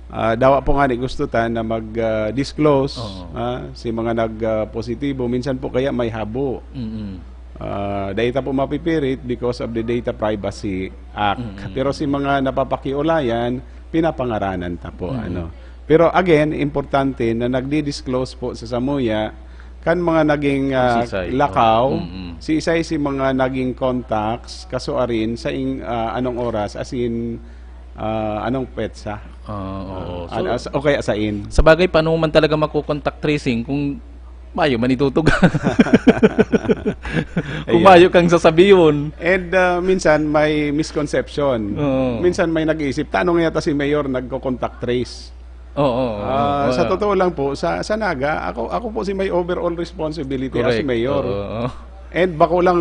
ah, dawa po nga ni gusto ta na mag, ah, disclose, Oo. ah, si mga nag, ah, positibo. Minsan po kaya may habo. Mm. Ah, dai ta po mapipirit because of the Data Privacy Act. Mm. Pero si mga napapakiulayan, pinapangaranan ta po, Mm. ano. Pero again, importante na nagdi-disclose po sa samuya kan mga naging, ah, Sisay. lakaw, Mm. si isay si mga naging contacts, kasuarin, sa ing-, ah, anong oras, as in, ah, anong petsa. Ah, oo. Ah, So, ano, sa, o kaya sain. Sa bagay, paano mo man talaga mako-contact tracing kung mayo man itutuga? Kung Ayun. mayo kang sasabihon. And, ah, minsan may misconception. Oo. Minsan may nag-iisip, "Tano nga yata si Mayor nagko-contact trace?" Oo, oo, Ah, oo. sa totoo lang po, sa, sa Naga, ako, ako po si may overall responsibility as Correct. mayor. Oo, oo. And bako lang,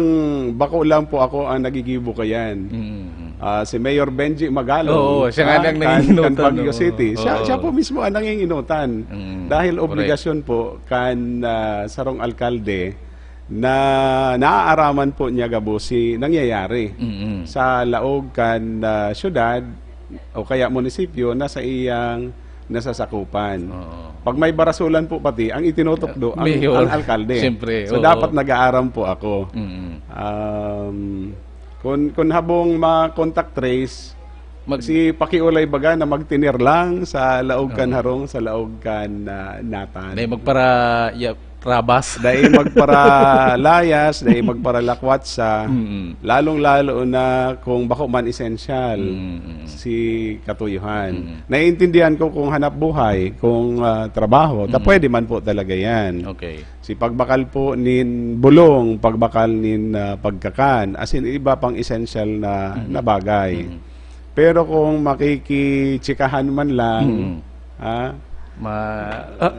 bako lang po ako ang nagigibo kayan. Mm, mm. Ah, si Mayor Benji Magalong, Oo, siya nga ah, ang kan, nanginginutan, kan Baguio oo. City. Siya, Oo. siya po mismo ang nanginginutan. Mm, Dahil correct. obligasyon po kan, ah, sarong alkalde na naaaraman po niya gabos si nangyayari Mm, mm. sa laog kan, ah, syudad o kaya munisipyo na sa iyang nasasakupan. Oo. Pag may barasulan po pati, ang itinutukdo ang, Mayor. ang alkalde. Siyempre, So, oo. dapat nag-aaram po ako. Mm. Um, kun, kun habong ma-contact trace, Mag- si pakiulay baga na magtinir lang sa laog kan Oo. harong, sa laog kan, ah, natan. Dai magpara, ya, rabas. Dai magparalayas, dai magparalakwatsa, Mm. lalong-lalo na kung bako man esensyal Mm, mm. si katuyuhan. Mm. Naiintindihan ko kung hanap buhay, kung, ah, trabaho, ta Mm. pwede man po talaga yan. Okay. Si pagbakal po nin bulong, pagbakal nin, ah, pagkakan, as in iba pang esensyal na, Mm. na bagay. Mm. Pero kung makikichikahan man lang, Mm. ha? Ma-, ah,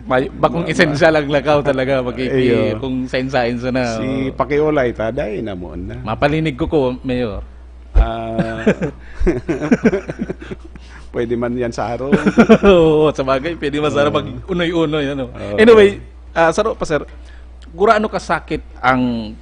may, bakong Ma-, ma-, esensyal ang lakaw talaga, makiki-, Iyo. kung sain-sain sa na, Si oo. pakiulay ta, dai na mo na. Mapalinig ko ko, Mayor. Ah. Pwede man yan sa harong. Oo, sa bagay, pwede man sana Oo. pag unoy-unoy, ano. Oo. Anyway, ah, saro pa, sir, gurano kasakit ang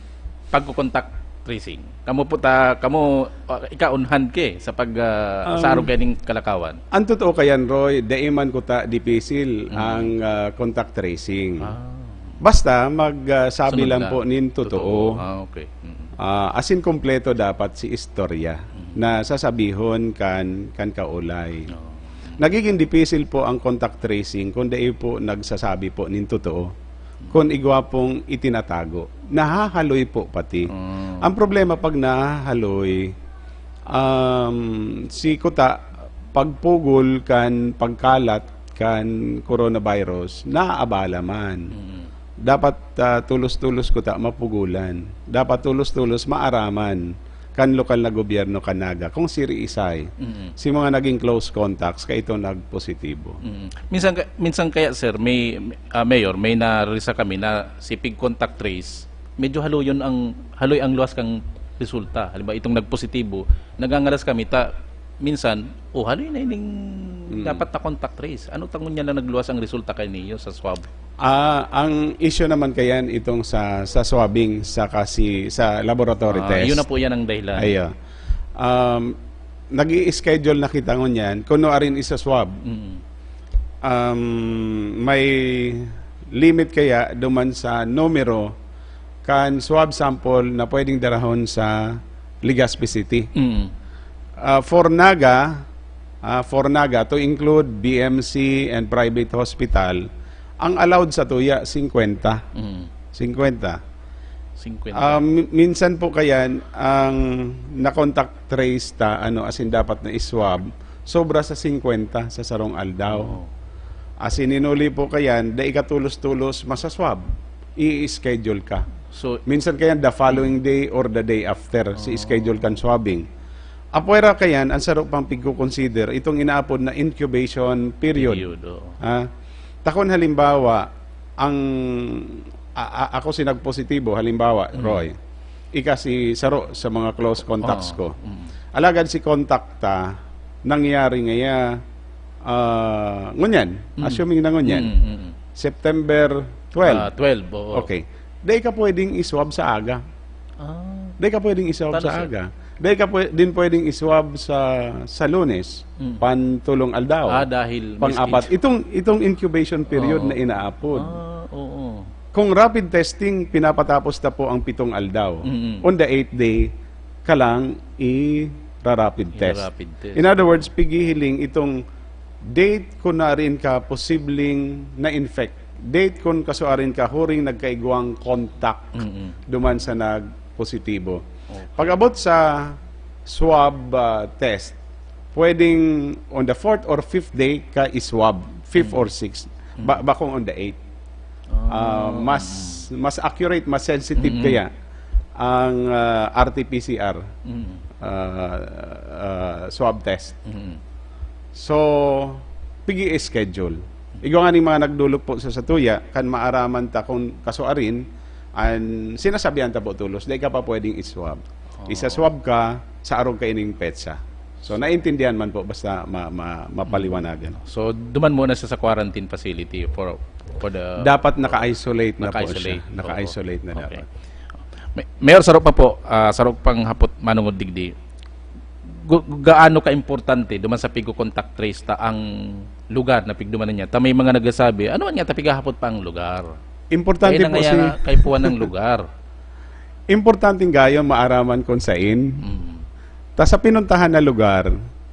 pagko-contact tracing? Kamo po ta, kamo, ah, ika on hand ka eh, sa pag, ah, Um, sa arog kaning kalakawan. Ang totoo kayan, Roy, dai man ko ta dipisil Mm. ang, ah, contact tracing. Ah. Basta mag, ah, sabi Sunod lang na. po nin totoo. Totoo. Ah, okay. Mm. Ah, as in, kompleto dapat si istorya Mm. na sasabihon kan, kan kaulay. Oo. Nagiging dipisil po ang contact tracing kung dai po nagsasabi po nin totoo. Kung igwa pong itinatago, nahahaloy po pati. Mm. Ang problema pag nahahaloy, um, si kuta, pagpugol kan pagkalat, kan coronavirus, naaabala man. Mm. Dapat, ah, tulos-tulos kuta mapugolan. Dapat tulos-tulos maaraman kan lokal na gobyerno kan Naga kung siri-isay Mm. si mga naging close contacts kaito nagpositibo. Mm. Minsan ka- minsan kaya, sir, may ah, Mayor, may narisa kami na si pig contact trace, medyo haloyon ang haloy ang luwas kang resulta. Halimbawa, itong nagpositibo, nagangalas kami ta minsan, oh, haloy na ining Mm. dapat na contact trace. Ano tangon niya na nagluwas ang resulta kaniyo sa swab? Ah, ang issue naman kayan itong sa sa swabbing sa kasi sa laboratory Ah, test. Yun na po yan ang dahilan. Ayo. Um, nag-i-schedule na kita ngunyan kuno arin isa swab. Mm. Um, may limit kaya duman sa numero kan swab sample na pwedeng darahon sa Legazpi City. Mm. Ah, for Naga, ah, for Naga, to include B M C and private hospital, ang allowed sa tuya, singkwenta. Mm. Singkwenta. Singkwenta. Ah, mi- minsan po kayan, ang na-contact trace ta, ano, as in dapat na iswab, sobra sa singkwenta sa sarong aldaw. Oo. As in, inuli po kayan, dai ka tulos-tulos masaswab. I-schedule ka. So, Minsan kayan, the following day or the day after, si Oh. schedule kan swabbing. Apwera kayan, ang saro pang pigko-consider, itong inaapod na incubation period. period, oo. Ah, takon halimbawa, ang a- a- ako si nagpositibo, halimbawa, Mm. Roy, ika si saro sa mga close contacts Oo. ko. Mm. Alagad si kontakta, nangyari ngaya, ah, ngunyan, Mm. assuming na ngunyan, Mm, mm, mm. September twelve. Ah, twelve, oo. Okay. Dai ka pwedeng iswab sa aga. Ah. Dai ka pwedeng iswab Paano, sa sir? Aga. Dai ka pwe- din pwedeng iswab sa sa Lunes, Mm. pantulong aldaw. Ah, dahil may Pang-apat. schedule. Itong, itong incubation period Oo. na inaapod. Ah, oo. Kung rapid testing, pinapatapos ta po ang pitong aldaw. Mm-mm. On the eighth day, ka lang i-rapid test. I-rapid test. In other words, pigihiling itong date kung naarin ka posibleng na-infect. Date kung kasuarin ka huring nagkaigwang contact Mm-mm. duman sa nagpositibo. Okay. Pag-abot sa swab ah, test, pwedeng on the fourth or fifth day ka iswab, fifth Mm. or sixth. Ba, bakong on the eighth. Ah, mas mas accurate, mas sensitive Mm. kaya ang ah, R T P C R Mm. ah, ah, swab test. Mm. So, pigi schedule. Igwa nga ning mga nagdulop po sa satuya, kan maaraman ta kung kasuarin, an sinasabihan ta po tulos, dai ka pa pwedeng iswab. Oo. Isa-swab ka sa arog kaining petsa. So, naintindihan man po, basta ma, ma, mapaliwanagan. So, duman muna siya sa quarantine facility for for the Dapat naka-isolate na po Naka-isolate. siya. Naka-isolate na Oo. dapat. Okay. May- Mayor, saro pa po, ah, saro pang hapot manungod digdi. Gu- gaano ka-importante duman sa pigo contact trace ta ang lugar na pigdumanan niya? Ta may mga nagsasabi, ano man nga ta pigahapot pa ang lugar? Importante Kaya na po ngaya si na kaipuhan ng lugar. Importanteng gayo maaraman kung sain. Mm. Ta sa pinuntahan na lugar,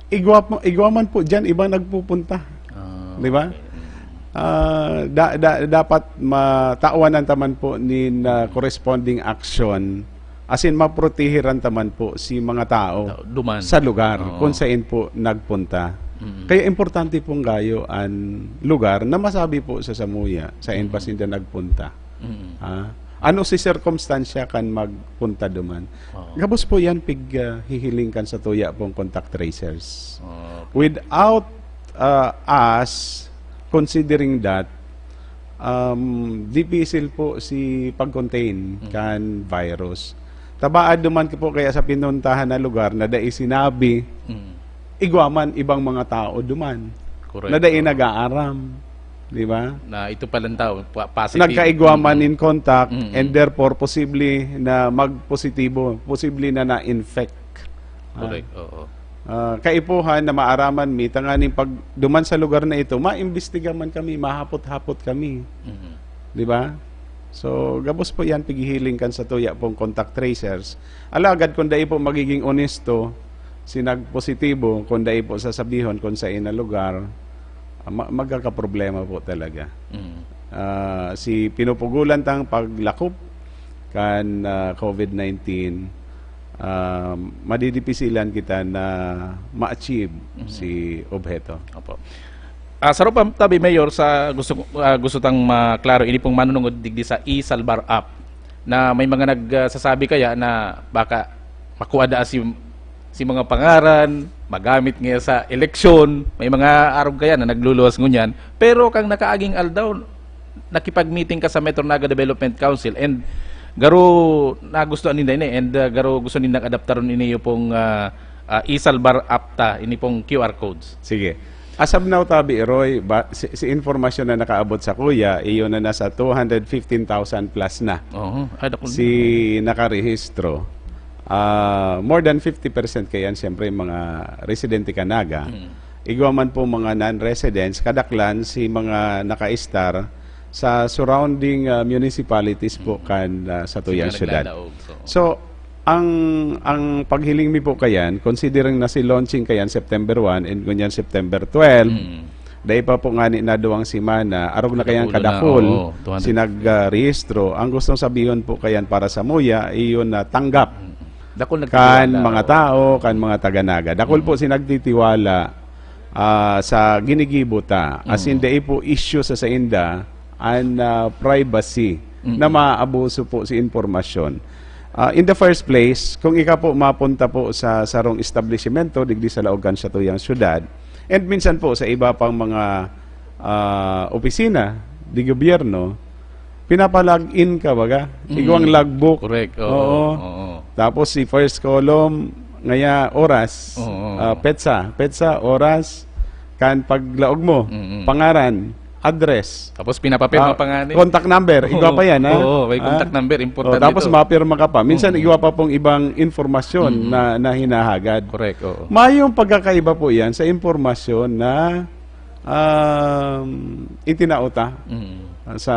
igwa, po- igwa man po dyan, iba nagpupunta. Ah, Di ba? Okay. Mm. Ah, da, da, dapat matawanan taman po nin ah, corresponding action, as in maprotehiran taman po si mga tao Tao, duman. sa lugar Oo. kung saan po nagpunta. Mm. Kaya importante pong gayo an lugar na masabi po sa samuya, saan Mm. pa sinda nagpunta. Mm. Ah, ano si sirkumstansya kan magpunta duman? Oo. Gabos po yan pig ah, hihiling kan sa tuya pong contact tracers. Oo. Without ah, us considering that, um, dipisil po si pag-contain Mm. kan virus. Tabaad duman po kaya sa pinuntahan na lugar na dai sinabi, Mm. igwa man ibang mga tao duman Correct. na dai Oo. nag-aaram, di ba? Na ito palang tao, pa- positive. Nagkaigwa man Mm. in contact Mm. and therefore posible na magpositibo, posible na na-infect. Ah, Correct, oo. ah, kaipuhan na maaraman mi, tanganing pag duman sa lugar na ito, maimbestiga man kami, mahapot-hapot kami. Mm. Di ba? So, gabos po yan, pighihiling kan sa tuya pong contact tracers. Alagad kung dai po magiging onesto, si nagpositibo, kung dai po sasabihon kung sa ina lugar, ah, ma- magkakaproblema po talaga. Mm. Ah, si pinupugulan tang paglakop kan ah, covid nineteen, ah, madidipisilan kita na ma-achieve Mhm. si obheto. Opo. Ah, saro pa tabi, Mayor, sa gusto ko, ah, gusto tang maklaro, ini pong manunungod digdi sa e-Salbar app, na may mga nagsasabi kaya na baka makua daa si, si mga pangaran, magamit niya sa eleksyon. May mga arog kaya na nagluluwas ngunyan. Pero kang nakaaging aldaw, nakipag-meeting ka sa Metro Naga Development Council and garo nagustuhan ninda ini and, ah, garo gusto nindang adaptaron ini yung pong, ah, ah, e-Salbar app ta, ini pong Q R codes. Sige. As of now, tabi, Roy, ba, si, si informasyon na nakaabot sa kuya, iyo na nasa two hundred fifteen thousand plus na Oo. Ah, dako si na. Nakarehistro. Ah, more than fifty percent kayan, siyempre, mga residente ka Naga. Mm. Igwa man po mga non-residents, kadaklan si mga naka-star sa surrounding, ah, municipalities po Mm. kan, ah, sa Sila tuyang syudad. Naglalaog, so. So, ang, ang paghiling mi po kayan, considering na si launching kayan September one and ngunyan September twelve, Mm. dai pa po ngani na duwang semana, arog na kayan Kadulo na, kadakul oo, two hundred. Si nag, ah, rehistro. Ang gustong sabihon po kayan para sa muya, iyon na tanggap Mm. Dakul kan nagtitiwala, mga oo. Tao, kan mga taga-Naga. Dakul Mm. po si nagtitiwala, ah, sa ginigibo ta. As in, Mm. dai po issue sa sainda an, ah, privacy Mm. na maaabuso po si impormasyon. Ah, in the first place, kung ika po mapunta po sa sarong establisimento digdi sa laog kan satuyang syudad, and minsan po sa iba pang mga, ah, opisina di gobyerno, pinapa-log in ka, baga. Mm. Igwang logbook. Correct. Oo, Oo. oo. Tapos si first column, ngaya oras, Oo. ah, petsa, petsa, oras, kan paglaog mo, Mm-mm. pangaran, address. Tapos pinapapirma Ah, pa nga ni. Contact number, igwa Oo. pa yan, ha? Oo, may Ah? contact number, Oh, importante tapos to. mapirma ka pa. Minsan, Mm-mm. igwa pa pong ibang informasyon Mm-mm. na, na hinahagad. Correct, oo. Mayong pagkakaiba po yan sa impormasyon na, um, itinao ta Mm. sa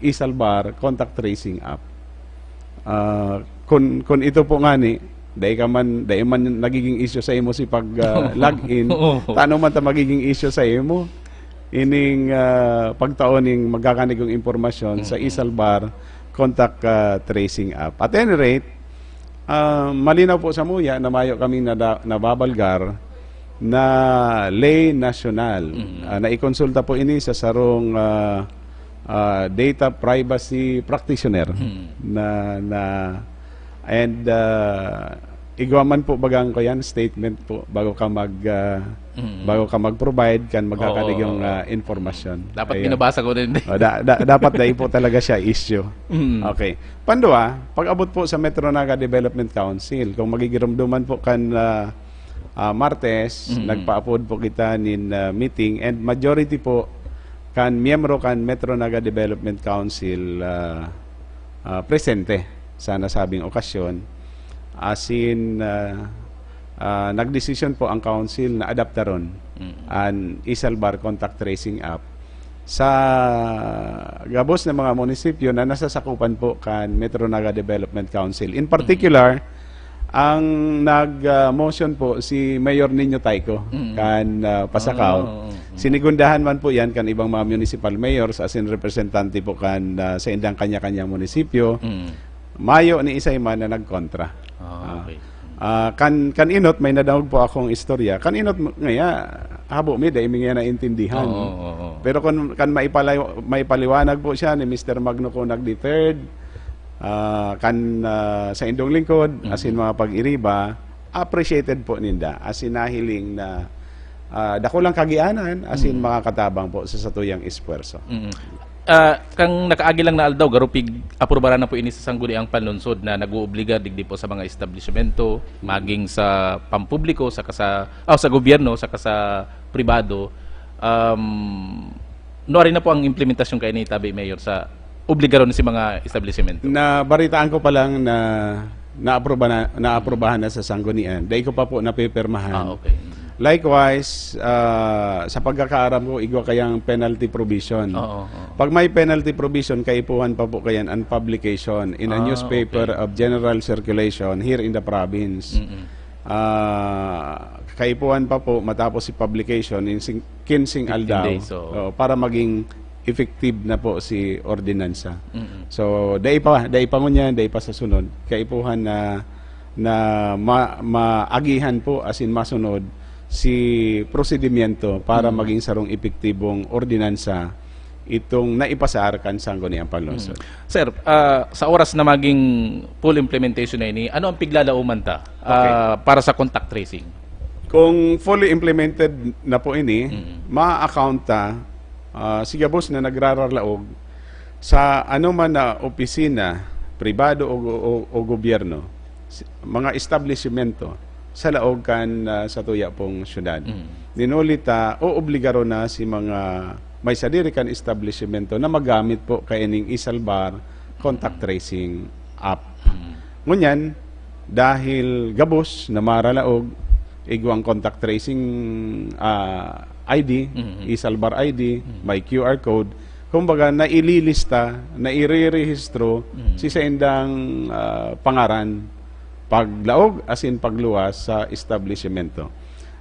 e-Salbar contact tracing app. Ah, kun, kun ito po ngani, dai ka man, dai man nagiging issue sa imo si pag, ah, log in, Oo. tano man ta magiging issue sa imo? Ining, ah, pagtao ning magkakanigong impormasyon sa Mm-mm. e-Salbar contact, ah, tracing app. At any rate, ah, malinaw po sa muya na mayo kaming nada-, nababalgar na ley nasyonal. Mm. Ah, naikonsulta po ini sa sarong, ah, ah, data privacy practitioner Mm. na, na, and, ah, igwa man po bagang ko yan, statement po, bago ka mag, ah, Mm. bago ka mag-provide kan magkakanigong, Oo, oo. ah, impormasyon. Dapat Ayun. binabasa ko din. Oh, da-, da-, dapat dai po talaga siya issue. Mm. Okay. Pandua, pag-abot po sa Metro Naga Development Council, kung magigirumduman po kan, ah, ah, Martes, Mm. nagpa-apod po kita nin, ah, meeting and majority po kan miyembro kan Metro Naga Development Council, ah, ah, presente sa nasabing okasyon. Asin, ah, ah, nagdesisyon po ang council na adaptaron Mm. an e-Salbar contact tracing app sa gabos na mga munisipyo na nasasakupan po kan Metro Naga Development Council. In Mm. particular, ang nag, ah, motion po si Mayor Nino Tayco Mm. kan, ah, Pasacao. Ah, oo, oo. Sinigundahan man po yan kan ibang mga municipal mayors, as in representante po kan, ah, sa indang kanya-kanyang munisipyo. Mm. Mayo ni isay man na nagkontra. Ah, Ah, okay. ah, kan, kan inot, may nadangog po akong istorya. Kan inot, m-, ngaya, habo mi, dai mi ngaya naintindihan. Oo, oo, oo. Pero kun, kan maipalayo-, maipaliwanag po siya ni Mister Magno Cunag the third, ah, kan, ah, sa indong lingkod, Mm. asin mga pag-iriba, appreciated po ninda. Asin nahiling na, ah, dakulang kagianan, asin Mm. makakatabang po sa satuyang esfuerso. Mm. Ah, kan nakaagi lang na aldaw, garo pig-aprubaran na po ini sa Sangguniang Panlungsod na nag-oobliga digdi po sa mga establisimento, maging sa pampubliko, saka sa, ah, sa gobyerno, saka sa pribado. Um, nuari na po ang implementasyon kaini, tabi, Mayor, sa obligaron sa mga establisimento? Nabaritaan ko pa lang na naapruba na, naaprubahan na sa Sanggunian. Dai ko pa po napipirmahan. Ah, okay. Likewise, ah, sa pagkakaaram ko, igwa kayang penalty provision. Oo, oo. Pag may penalty provision, kaipuhan pa po kayan an publication in a Ah, newspaper okay. of general circulation here in the province. Mm-mm. Ah, kaipuhan pa po matapos si publication in sing-, kinsing Fifteen aldaw. days, oo. Oo, para maging effective na po si ordinansa. Mm-mm. So, dai pa, dai pa ngunyan, dai pa sa sunod. Kaipuhan na, na ma-, maagihan po, as in masunod, si prosedimyento para Mm. maging sarong epektibong ordinansa itong naipasar kan Sangguniang Panlungsod. Mm. Sir, ah, sa oras na maging full implementation na ini, ano ang piglalauman ta, Okay. ah, para sa contact tracing? Kung fully implemented na po ini, Mm. ma-account ta, ah, si gabos na nagraralaog sa anoman na opisina, pribado o, o, o gobyerno, si-, mga establisimento sa laog kan, ah, satuya pong syudad. Mm. Dinuli ta, oobligaro na si mga may sadiri kan establisimento na magamit po kaining e-Salbar contact tracing app. Mm. Ngunyan, dahil gabos na maralaog, igwang contact tracing, ah, I D, Mm. e-Salbar I D, Mm. may Q R code, kumbaga, naililista, nairerehistro Mm. si saindang, ah, pangaran, paglaog asin pagluwas sa establisimento.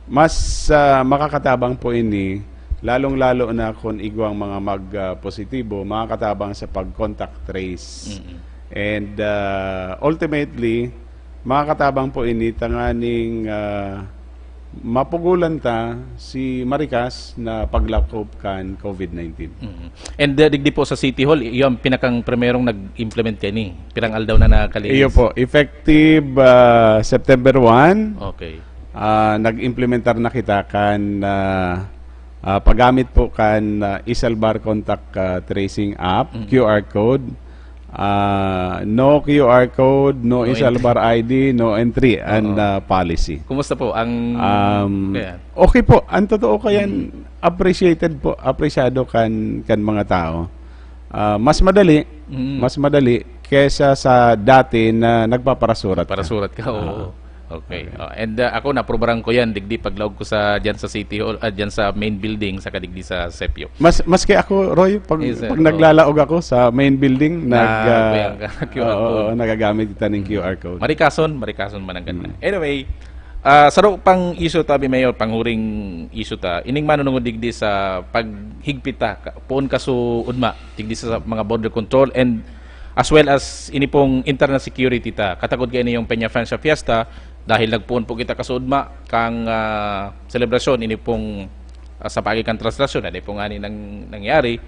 Mas, ah, makakatabang po ini, lalong-lalo na kun igwang mga mag, ah, positibo, makakatabang sa pag-contact trace. Mm. And, ah, ultimately, makakatabang po ini tanganing, ah, mapugulan ta si marikas na paglakop kan COVID nineteen. Mm. And, ah, digdi po sa City Hall, iyo ang pinakang primerong nag-implement kaini. Pirang aldaw na nakalihis? Iyo po, effective, ah, September one. Okay. Ah, nag-implementar na kita kan, ah, ah, paggamit po kan, ah, e-Salbar Contact, ah, Tracing App, Mm. Q R code. Ah, no Q R code, no No entry. e-Salbar I D, no entry, and, Oo. ah, policy. Kumusta po ang Um, kaya? okay po. Ang totoo kayan, Mm. appreciated po, apresyado kan, kan mga tao. Ah, mas madali, Mm. mas madali kesa sa dati na nagpaparasurat ka. Parasurat ka, oo. Ah. Okay. Okay. Oh, and, ah, ako, naprobaran ko yan, digdi paglaog ko sa, dyan sa City Hall, ah, dyan sa main building, saka digdi sa Sepio. Mas, maski ako, Roy, pag, Yes, sir. pag Oo. naglalaog ako sa main building, nag, ah, Nakuha ka, Q R oo, code. oo, nagagamit kita ng Mm. Q R code. Marikason, marikason man ang ganda. Mm. Anyway, ah, saro pang issue, tabi, Mayor, panghuring issue ta. Ining manunungod digdi sa paghigpit ta, ka-, poon kaso ugma, digdi sa mga border control and as well as ini pong internal security ta. Katakod kaini yung Peñafrancia Fiesta, dahil nagpoon po kita kaso ugma kang, ah, selebrasyon, ini pong, ah, sa paagi kan traslasyon, na di po nga ni nang, nangyari.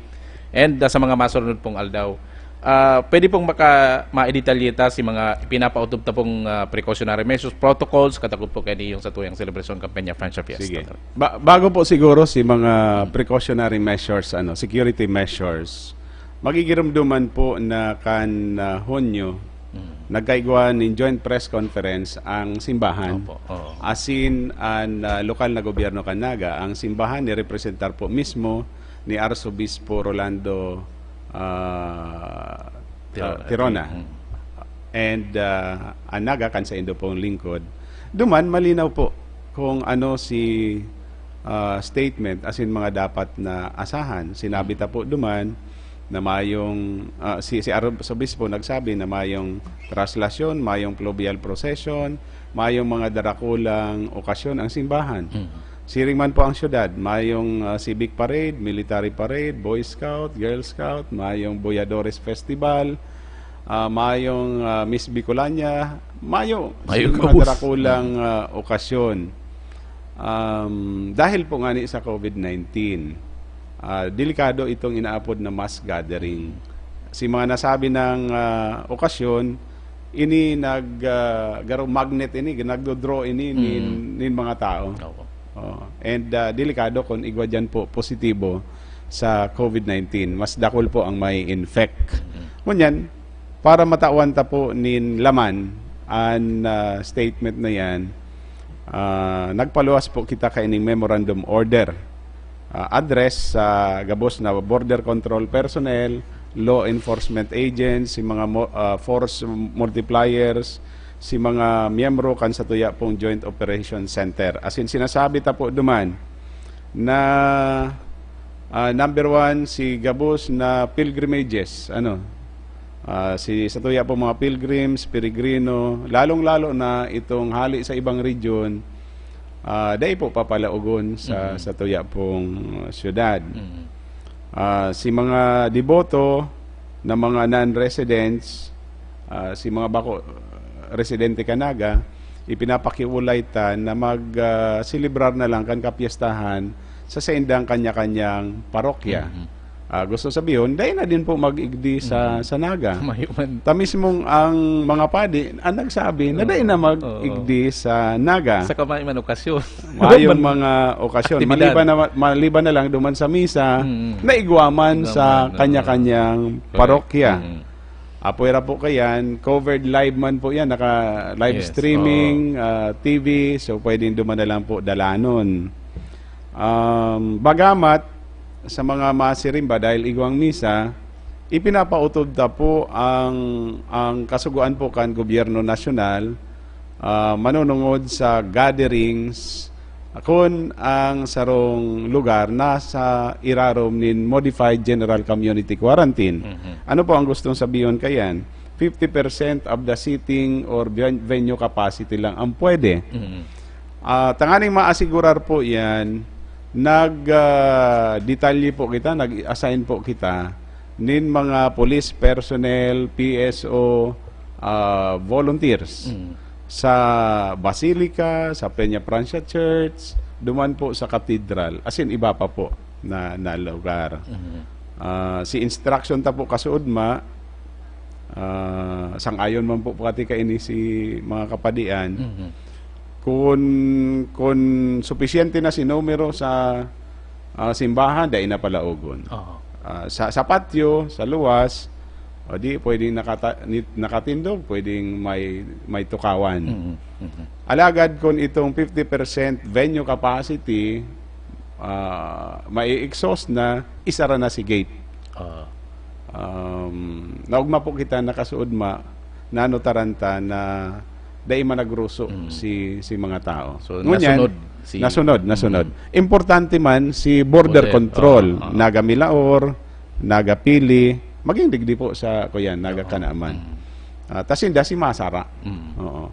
And, ah, sa mga masunod pong aldaw, ah, pwede pong maka-, maidetalye ta si mga ipinapautob ta pong, ah, precautionary measures, protocols, katakod po kaini yung sa tuyang selebrasyon kan Peñafrancia Fiesta. Sige. Ba-, bago po siguro si mga Mm. precautionary measures, ano, security measures, magigirumduman po na kan, ah, Hunyo, Mm. nagkaigwa nin joint press conference ang simbahan. Opo, oo. Asin an, ah, lokal na gobyerno kan Naga, ang simbahan nirepresentar po mismo ni Arsobispo Rolando, ah, Tiro-, ah, Tirona. Mm. And, ah, an Naga kan saindo pong lingkod. Duman, malinaw po kung ano si, ah, statement asin mga dapat na asahan. Sinabi Mm. ta po duman na mayong, ah, si, si Arsobispo nagsabi na mayong traslasyon, mayong fluvial procession, mayong mga darakulang okasyon ang simbahan. Mm. Siring man po ang syudad, mayong, ah, civic parade, military parade, Boy Scout, Girl Scout, mayong Boyadores Festival, ah, mayong, ah, Miss Bicolania, mayo, Mayo siring mga gabos. darakulang, Mm. ah, okasyon. Um, dahil po ngani sa COVID nineteen, ah, delikado itong inaapod na mass gathering. Si mga nasabi ng, ah, okasyon, ini nag, ah, garo magnet ini, nagdo-draw ini nin, Mm. nin mga tao. Oo. Oh, and, ah, delikado kung igwa diyan po positibo sa COVID nineteen. Mas dakul po ang may infect. Mm. Ngunyan, para matawan ta po nin laman an, ah, statement na yan, ah, nagpaluwas po kita kaining memorandum order, ah, address sa gabos na border control personnel, law enforcement agents, si mga mo-, ah, force multipliers, si mga miyembro kan satuya pong Joint Operation Center. As in, sinasabi ta po duman na, ah, number one, si gabos na pilgrimages, ano, ah, si satuya pong mga pilgrims, peregrino, lalong-lalo na itong hali sa ibang region, ah, dai po papalaogon sa, Mhm. satuya pong syudad. Mhm. Ah, si mga deboto na mga non-residents, ah, si mga bako, residente kan Naga, ipinapakiulay ta na mag, ah, selebrar na lang kan kapyestahan sa saindang kanya-kanyang parokya. Mhm. Ah, gusto sabihon, dai na din po mag-igdi sa, Mhm. sa Naga. Mayo man. Ta mismong ang mga padi ang nagsabi na dai na Oo. mag-igdi Oo. sa Naga. Sa kamay man okasyon. Mayong Man-, mga okasyon. Aktibidad. Maliban na ma-, maliban na lang duman sa misa, Mm. naigwa man Igwa sa man, oo. kanya-kanyang Correct. parokya. Mm. Apwera po kayan, covered live man po yan, naka live Yes, streaming, oo. ah, T V, so pwedeng duman na lang po dalanon. Um, bagamat sa mga masirimba, dahil igwang misa, ipinapautob ta po ang, ang kasugoan po kan gobyerno nasyonal, ah, manunungod sa gatherings, kun ang sarong lugar nasa irarom nin modified general community quarantine. Mhm. Ano po ang gustong sabihon kayan? Fifty percent of the seating or ven-, venue capacity lang ang pwede. Mhm. Ah, tanganing maasigurar po yan, nag, ah, detalye po kita, nag-assign po kita nin mga police personnel, P S O, ah, volunteers Mm. sa Basilica, sa Peña Francia Church, duman po sa Cathedral. As in, iba pa po na, na lugar. Mhm. Ah, si instruction ta po kasuodma, ah, sang-ayon man po pati kaini si mga kapadian. Mhm. Kun, kun supisyente na si numero sa, ah, simbahan, dai na palaogon. Oo. Ah, sa, sa patio, sa luwas, o di, pwedeng nakata-, ni-, nakatindog, pwedeng may, may tukawan. Mhm, mhm. Alagad kun itong fifty percent venue capacity, ah, mai-exhaust na, isara na si gate. Ah. Um, naugma po kita nakasuodma, nanotaran ta na dai man nagruso Mm. si, si mga tao. So, Ngunyan, nasunod si nasunod, nasunod. Mm. Importante man si border Border, control, oo, oo. Naga Milaor, Naga Pili, maging digdi po sa, kuyan, Naga Oo. Kanaaman. Mm. Ah, tas inda si Masara. Mm. Oo.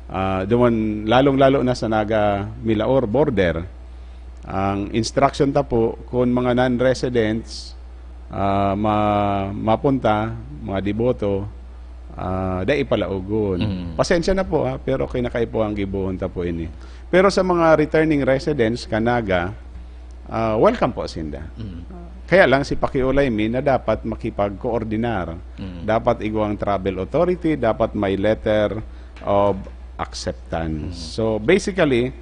Ah, duman, lalong-lalo na sa Naga Milaor border, ang instruction ta po, kung mga non-residents, ah, ma-, mapunta, mga deboto, ah, dai palaogon. Mm. Pasensya na po, ha, pero kinakaipo ang gibohon ta po ini. Pero sa mga returning residents, kan Naga, ah, welcome po sinda. Mm. Kaya lang, si pakiulay mi na dapat makipag-koordinar. Mm. Dapat igwang travel authority, dapat may letter of acceptance. Mm. So, basically,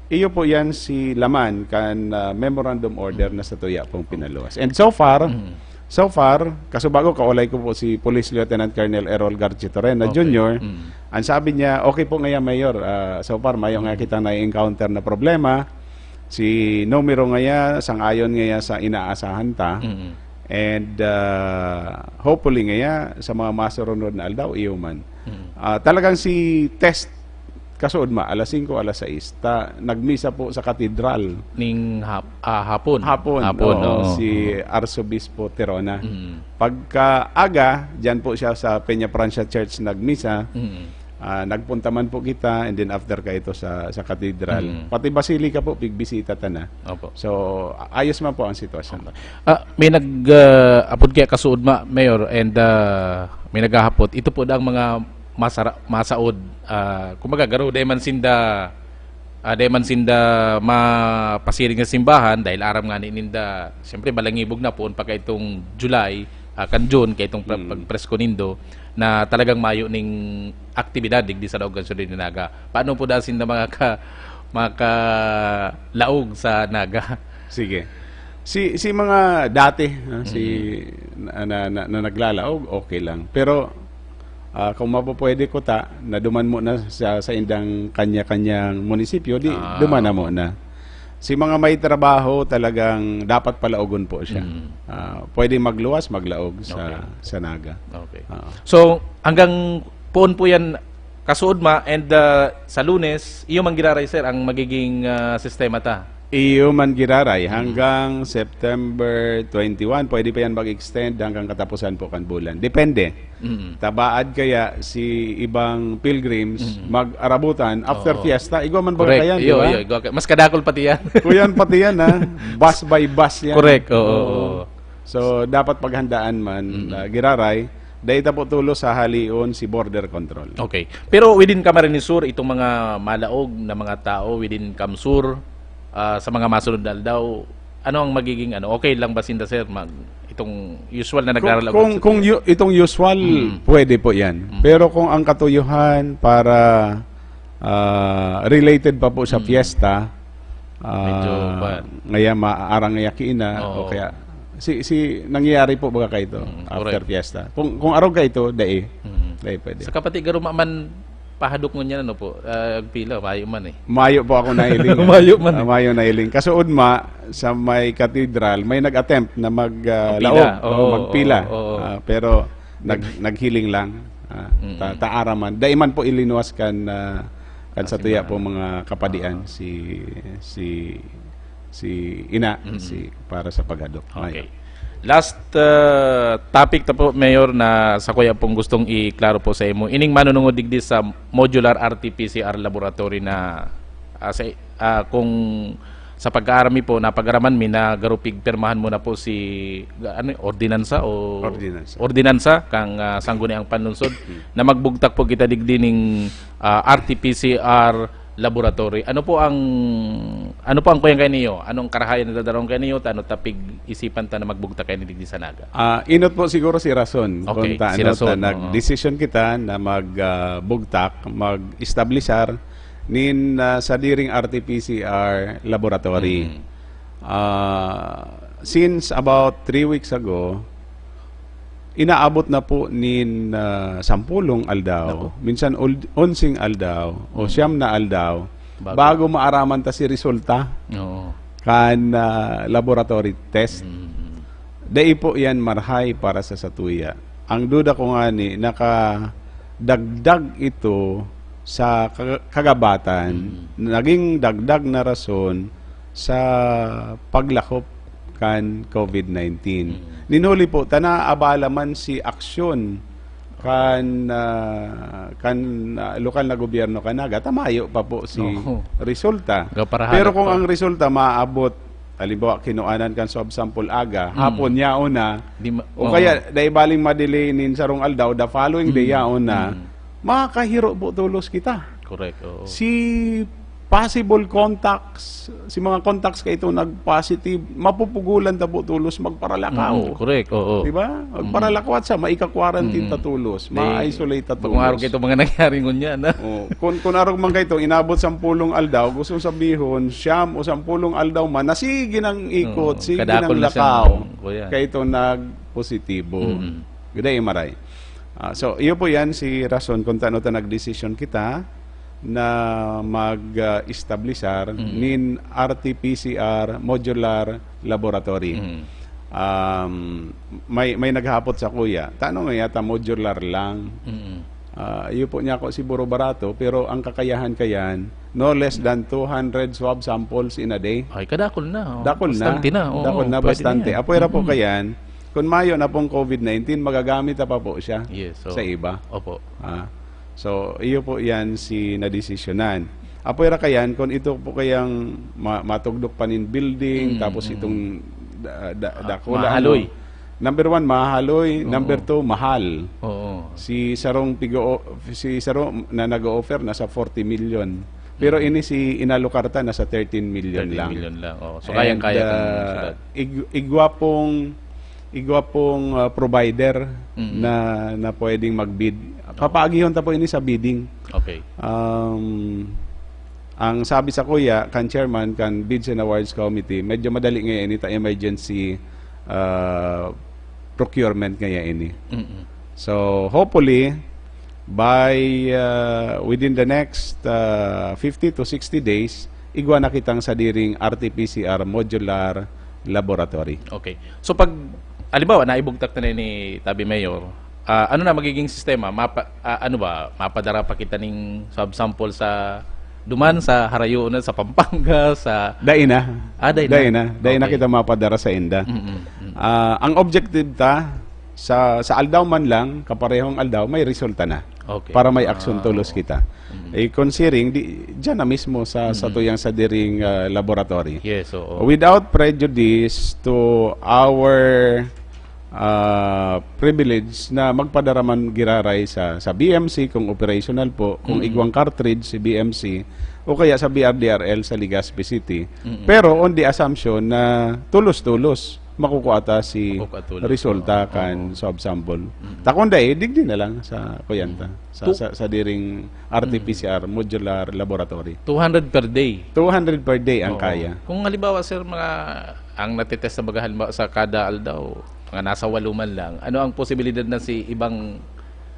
iyo po yan si laman kan, ah, memorandum order Mm. na sa tuya pong pinaluwas. And so far, Mm. so far, kasubago, kaulay ko po si Police Lieutenant Colonel Errol Garchitoren na Okay. Junior. Mm. Ang sabi niya, "Okay po ngayon, Mayor. Ah, so far, mayo nga Mm. kitang na-encounter na problema. Si numero ngaya, sang-ayon ngaya sa inaasahan ta. Mm. And, ah, hopefully ngaya, sa mga masurunod na aldaw, iyo man." Mm. Ah, talagang si test, kasuodma, alas singko, alas sais, ta nagmisa po sa katedral. Ning hap-, ah, hapon. Hapon, Hapon, oo, oo. si Arsobispo Tirona. Mm. Pagka aga, diyan po siya sa Peña Francia Church nagmisa. Mm. Ah, nagpunta man po kita, and then after kaito sa, sa katedral. Mm. Pati Basilica po, pigbisita ta na. Opo. So, a-, ayos man po ang sitwasyon. Okay. Ah, may nag, ah, apod kaya kasuodma, Mayor, and, ah, may naghahapot. Ito po ang mga masara-, masaod, ah, kumbaga, garo, dai man sinda, ah, dai man sinda mapasiring sa simbahan dahil aram nga ni ninda, siyempre, malangibog na poon pa kaitong July, ah, kan June, kaitong pre-, Mm. pagpresko nindo, na talagang mayo ning aktibidad digdi sa laog kan syudad nin Naga. Paano po dahil sinda mga ka-, mga kalaog sa Naga? Sige. Si, si mga dati, ha, si, Mm. na, na, na, na naglalaog, okay lang. Pero, ah, kung mapupwede ko ta, na duman mo na sa, sa indang kanya-kanyang munisipyo, di, Ah. duman na mo na. Si mga may trabaho, talagang dapat palaogon po siya. Mm. Ah, pwede magluwas, maglaog sa, Okay. sa Naga. Okay. Ah. So, hanggang poon po yan, kasuodma, and, ah, sa Lunes, iyo man giraray, sir, ang magiging, ah, sistema ta? Iyo man giraray, Mm. hanggang September twenty-one, pwede pa yan mag-extend hanggang katapusan po kan bulan. Depende. Mm. Tabaad kaya si ibang pilgrims Mm. mag-arabutan after Oo. fiesta. Igwa man ba Correct. kayan, di Iyo, ba? iyo, igwa ka-, mas kadakol pati yan. Kuyan pati yan, ha? Bus by bus yan. Correct, oo, Oo. oo. So, dapat paghandaan man, Mm. ah, giraray. Dai ta po tolos hahaleon si border control. Okay. Pero within Camarines Sur, itong mga malaog na mga tao within CamSur, ah, sa mga masunod na aldaw, ano ang magiging ano? Okay lang ba sinda, sir, mag itong usual na Kung, nagraralaog kung, sa kung yu- itong usual, Mm. pwede po yan. Mm. Pero kung ang katuyuhan para ah, related pa po sa Mm. fiesta, Medyo ah, ba- ngaya maarang ngaya kiina, Oo. o kaya, si, si, nangyayari po baga kayo ito, Mm, after correct. fiesta. Kung, kung arog kayo ito, dai. Mm. Dai pwede. Sa kapatid, garuma man, pahadok ngunyan, ano po, ah, agpila, mayo man eh. Mayo po ako nahiling. Mayo man Ah, eh. mayo nahiling. Kasuod ma, sa may katedral, may nag-attempt na mag, ah, Magpila. laog, Oo, magpila. oo, oo. Ah, pero nag-, naghiling lang. Ah, Mm. ta-, taaraman. Dai man po ilinuwas kan, ah, kan Ah, sa si tuya ma- po mga kapadian, Ah. si, si, si ina, Mm. si, para sa paghadok. Okay. Mayo. Last, ah, topic ta po, Mayor, na sa kuya pong gustong iklaro po sa imo. Ining manunungod digdi sa modular R T P C R laboratory na, ah, sa, ah, kung sa pagkaaram mi po, napagaraman mi na garo pigpirmahan mo na po si, ano, ordinansa o Ordinansa. ordinansa kang, ah, Sangguniang Panlungsod Hmm. na magbugtak po kita digdi ning, ah, R T P C R laboratory. Ano po ang, ano po ang kuyang kayo niyo? Anong karahayan na dadarong kayo niyo? Tano tapig isipan ta na magbugtak kayo digdi sa Naga? Ah, inot po siguro si rason Okay, kung ta-, si ano, rason, ta-, oo. nag-desisyon kita na mag, ah, bugtak, mag-establisar nin, ah, sadiring R T P C R laboratory. Mm. Ah, since about three weeks ago, inaabot na po nin, ah, sampulong aldaw, Naku. minsan ol-, onseng aldaw, o Mm. siyam na aldaw, Bago. bago maaraman ta si resulta Oo. kan, ah, laboratory test. Mm. Dai po yan marahay para sa satuya. Ang duda ko ngani, nakadagdag ito sa ka-, kagabatan, Mm. naging dagdag na rason sa paglakop kan COVID nineteen. Mm. Nin huli po, ta naabala man si aksyon kan, ah, kan, ah, lokal na gobyerno kan Naga, ta mayo pa po si Oo. resulta. Gaparahalap Pero kung pa. ang resulta maabot, halimbawa, kinuanan kan swab sample aga, Mm. hapon, yaon na, Di ma-, o oo. kaya, dai baling ma-delay nin sarong aldaw, the following day, Mm. yaon na, Mm. makakahiro po tolos kita. Correct, oo. Si possible contacts, si mga contacts kaito nag-positive, mapupugulan ta po tolos magparalakaw. Mm, correct, oo. Di ba? Mm. Magparalakaw at sa maika-quarantine Mm. ta tolos, Di, ma-isolate ta baka nga tolos. arog ito mga nangyari ngunyan, ah. Oh, kun, kun arog man kaito, inabot sampulong aldaw, gusto sabihon, siyam o sampulong aldaw man, na sige nang ikot, Oo, sige kadakol nang na siya, lakaw, kuya. kaito nag-positibo. Mm. Gada yung maray. Ah, so, iyo po yan si rason kung tano ta nagdesisyon kita na mag, ah, establisar Mm. nin R T P C R modular laboratory. Mm. Um, may, may naghapot sa kuya, tano nga yata modular lang. Mm. Ah, iyo po niya ako siguro barato, pero ang kakayahan kayan, no less than two hundred swab samples in a day. Ay, kadakol na, oh. Dakol na. Bastante na, oo, Dakol na, pwede na bastante. yan. Apoy ra po Mm. kayan, kung mayo na pong COVID nineteen, magagamit na pa po siya Yes, so, sa iba. opo. Ah. So, iyo po yan si nadesisyonan. Apoy ra kayan, kung ito po kayang ma-, matugdok pa nin building, Mm, tapos mm. itong da-, da-, Ah, dakula, mahaloy. ano. Number one, mahaloy. Oo. Number two, mahal. Oo. Si sarong pigo-, si sarong na nag-o-offer, nasa forty million. Pero Mm. ini si inalokar ta, nasa thirteen million Thirteen lang. million lang, oo. So, And, kayang-kaya kang ah, syudad. ig-, igwa pong, igwa pong, ah, provider Mm. na, na pwedeng mag-bid. Oo. Papaagihon ta po ini sa bidding. Okay. Um, ang sabi sa kuya, kan chairman, kan Bids and Awards Committee, medyo madali ngayon ito, emergency, ah, procurement ngayon ini. Mm-mm. So, hopefully, by, ah, within the next, ah, fifty to sixty days, igwa na kitang sadiring R T P C R modular laboratory. Okay. So, pag, halimbawa, naibugtak na ni Tabi Mayor, ah, ano na magiging sistema? Mapa-, ah, ano ba? Mapadara pa kita ning swab sample sa duman, sa harayo na, sa Pampanga, sa Dai na. Ah, dai na. Dai na. Dai na Okay. kita mapadara sa inda. Mm, mm, mm. Ah, ang objective ta, sa, sa aldaw man lang, kaparehong aldaw, may resulta na. Okay. Para may aksyon Ah, tolos oo. kita. Mm. Eh, considering, di, dyan na mismo sa, sa Mm. tuyang sadiring, ah, laboratory. Yes, oo. Without prejudice to our, ah, privilege na magpadara man giraray sa, sa B M C kung operational po, kung Mm. igwang cartridge si B M C, o kaya sa B R D R L sa Legazpi City. Mm. Pero on the assumption na tulos-tulos makukuha ta si Makukuha tulos, resulta oo, kan oo. swab sample. Mm. Ta kung dai, digdi na lang sa, kuyan ta, Mm. sa, Tu- sa, sa diring R T P C R, Mm. modular laboratory. Two hundred per day. Two hundred per day ang Oo. kaya. Kung halimbawa, sir, mga, ang natetest na baga, halimbawa, sa kada aldaw, mga nasa walo man lang, ano ang posibilidad na si ibang,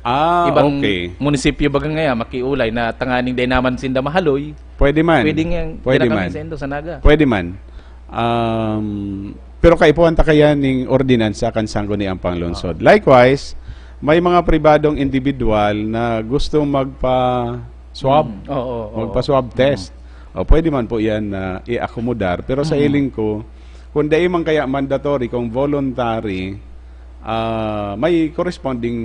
Ah, ibang okay. munisipyo baga ngaya, makiulay na tanganing dai naman sinda mahaloy, Pwede man. pwede nga Pwede pinakami man. sa indo, sa Naga? Pwede man. Um, pero kaipuhan ta kaya ning ordinansa kan Sangguniang Panglungsod. Oo. Likewise, may mga pribadong individual na gusto magpa-swab, Mm. Oo, oo, oo. magpa-swab Mm. test. O, pwede man po yan na i-akomodar. Pero sa Mm. hiling ko, kung dai man kaya mandatory, kung voluntary, ah, may corresponding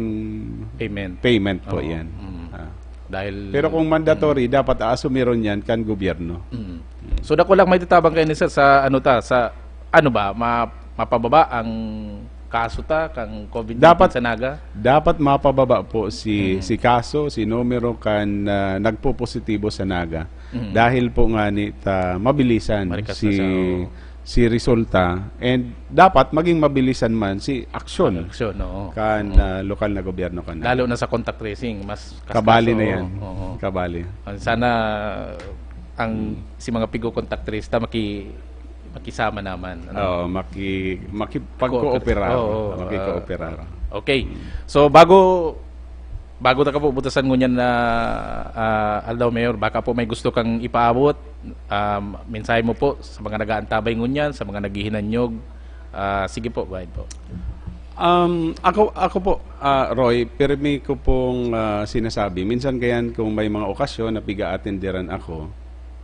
Payment. payment po Oo. yan. Mm. Ah. Dahil Pero kung mandatory, Mm. dapat aasumiron yan kan gobyerno. Mm. So, dako lang may tatabang kayo ni sir sa ano ta, sa ano ba, ma-, mapababa ang kaso ta kang COVID nineteen Dapat, sa Naga? dapat mapababa po si, Mm. si kaso, si numero kan, ah, nagpopositibo sa Naga. Mm. Dahil po nga ni ta mabilisan Marikas si, na sa, oo. si resulta, and dapat maging mabilisan man si aksyon Aksyon, oo. kan, Oo. ah, lokal na gobyerno kan Naga. Lalo na sa contact tracing, mas Kabali kaskas, na oo, yan. oo. Kabali. Ang sana ang Mm. si mga pigo contact trace ta maki-, makisama naman, ano? Oo, maki-, makipagkooperar. Oo, Makikooperar. ah, okay. Mm. So, bago, bago ta ka po butasan ngunyan na, ah, Aldaw Mayor, baka po may gusto kang ipaabot, um, mensahe mo po sa mga nag-aantabay ngunyan, sa mga naghihinanyog. Ah, sige po, go ahead po. Um, ako, ako po, ah, Roy, pirmi ko pong, ah, sinasabi. Minsan kayan kung may mga okasyon na piga-atenderan ako,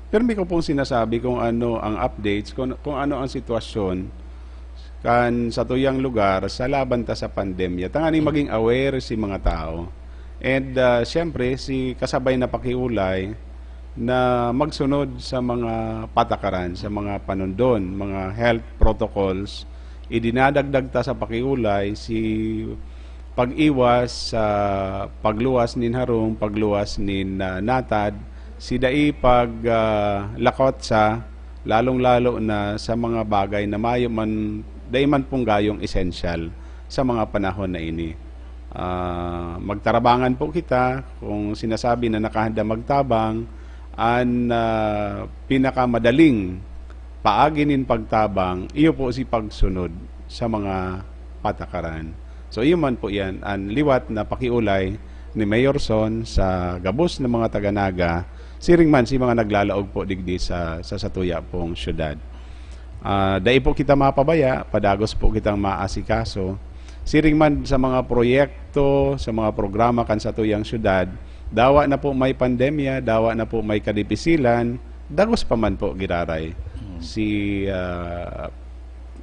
pirmi ko pong sinasabi kung ano ang updates, kung, kung ano ang sitwasyon kan satuyang lugar sa laban ta sa pandemya. Tanganing Mm. maging aware si mga tao. And, ah, siyempre, si kasabay na pakiulay na magsunod sa mga patakaran, sa mga panundon, mga health protocols, idinadagdag ta sa pakiulay si pag-iwas sa pagluwas nin harong, pagluwas nin, ah, natad, si dai pag, ah, lakot sa, lalong-lalo na sa mga bagay na mayo man, dai man pong gayong esensyal sa mga panahon na ini. Ah, magtarabangan po kita. Kung sinasabi na nakahanda magtabang, an, ah, pinakamadaling paagi nin pagtabang, iyo po si pagsunod sa mga patakaran. So, iyo man po yan, an liwat na pakiulay ni Mayor Son sa gabos na mga taga-Naga, siring man si mga naglalaog po digdi sa, sa satuya pong syudad. Ah, dai po kita mapabaya, padagos po kitang maasikaso. Siring man sa mga proyekto, sa mga programa kan satuyang syudad, dawa na po may pandemya, dawa na po may kadipisilan, dagos pa man po giraray Mm. si, ah,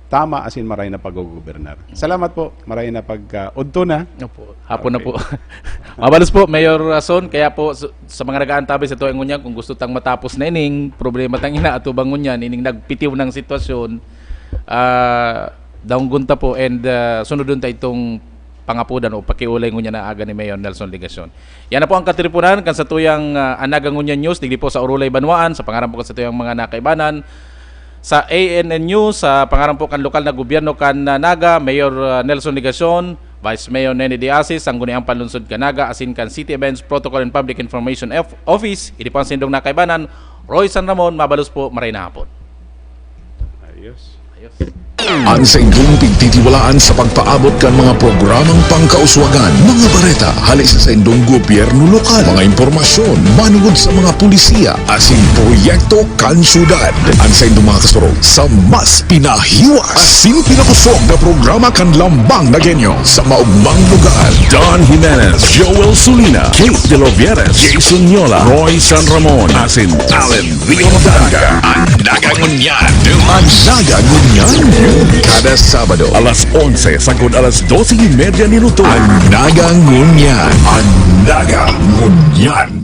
tama asin maray na paggogobernar. Salamat po, maray na pagka-, udto na. Opo. Hapon na Okay. po. Mabalos po, Mayor Son, kaya po sa, sa mga nag-aantabay sa tuwing ngunyan, kung gusto tang matapos na ining problema tang inaatubang ngunyan, ining nagpitiw ng sitwasyon, ah, daunggon ta po and, ah, sunodon ta itong pangapodan o pakiulay ngunyan na aga ni Mayor Nelson Legacion. Yan na po ang katiriponan kan satuyang, ah, Anaga Ngunyan News, digdi po sa Orolay Banwaan, sa pangaran po kan satuyang mga nakaibanan, sa A N N News, sa pangaran po kan lokal na gobyerno kan, ah, Naga, Mayor, ah, Nelson Legacion, Vice Mayor Nene De Asis, Sangguniang Panlungsod kan Naga, asin kan City Events Protocol and Public Information F-, Office, ini po ang sindong nakaibanan, Roy San Ramon, mabalos po, maray na hapon. Ayos. Ayos. An saindong pigtitiwalaan sa pagpaabot kan mga programang pangkauswagan, mga bareta hale sa saindong gobyerno lokal, mga impormasyon manungod sa mga pulisiya asin proyekto kan syudad. An saindong mga kasurog sa mas pinahiwas asin pinakosog na programa kan Lambang na Genyo sa maugmang lugar. Don Jimenez, Joel Sulina, Kate De Los Vieres, Jason Yola, Roy San Ramon, asin Allen Rio Daga. An Naga Ngunyan. An Naga Ngunyan. Kada Sabado, alas onse sagkod alas dose y media nin utog. An Naga Ngunyan. An Naga Ngunyan.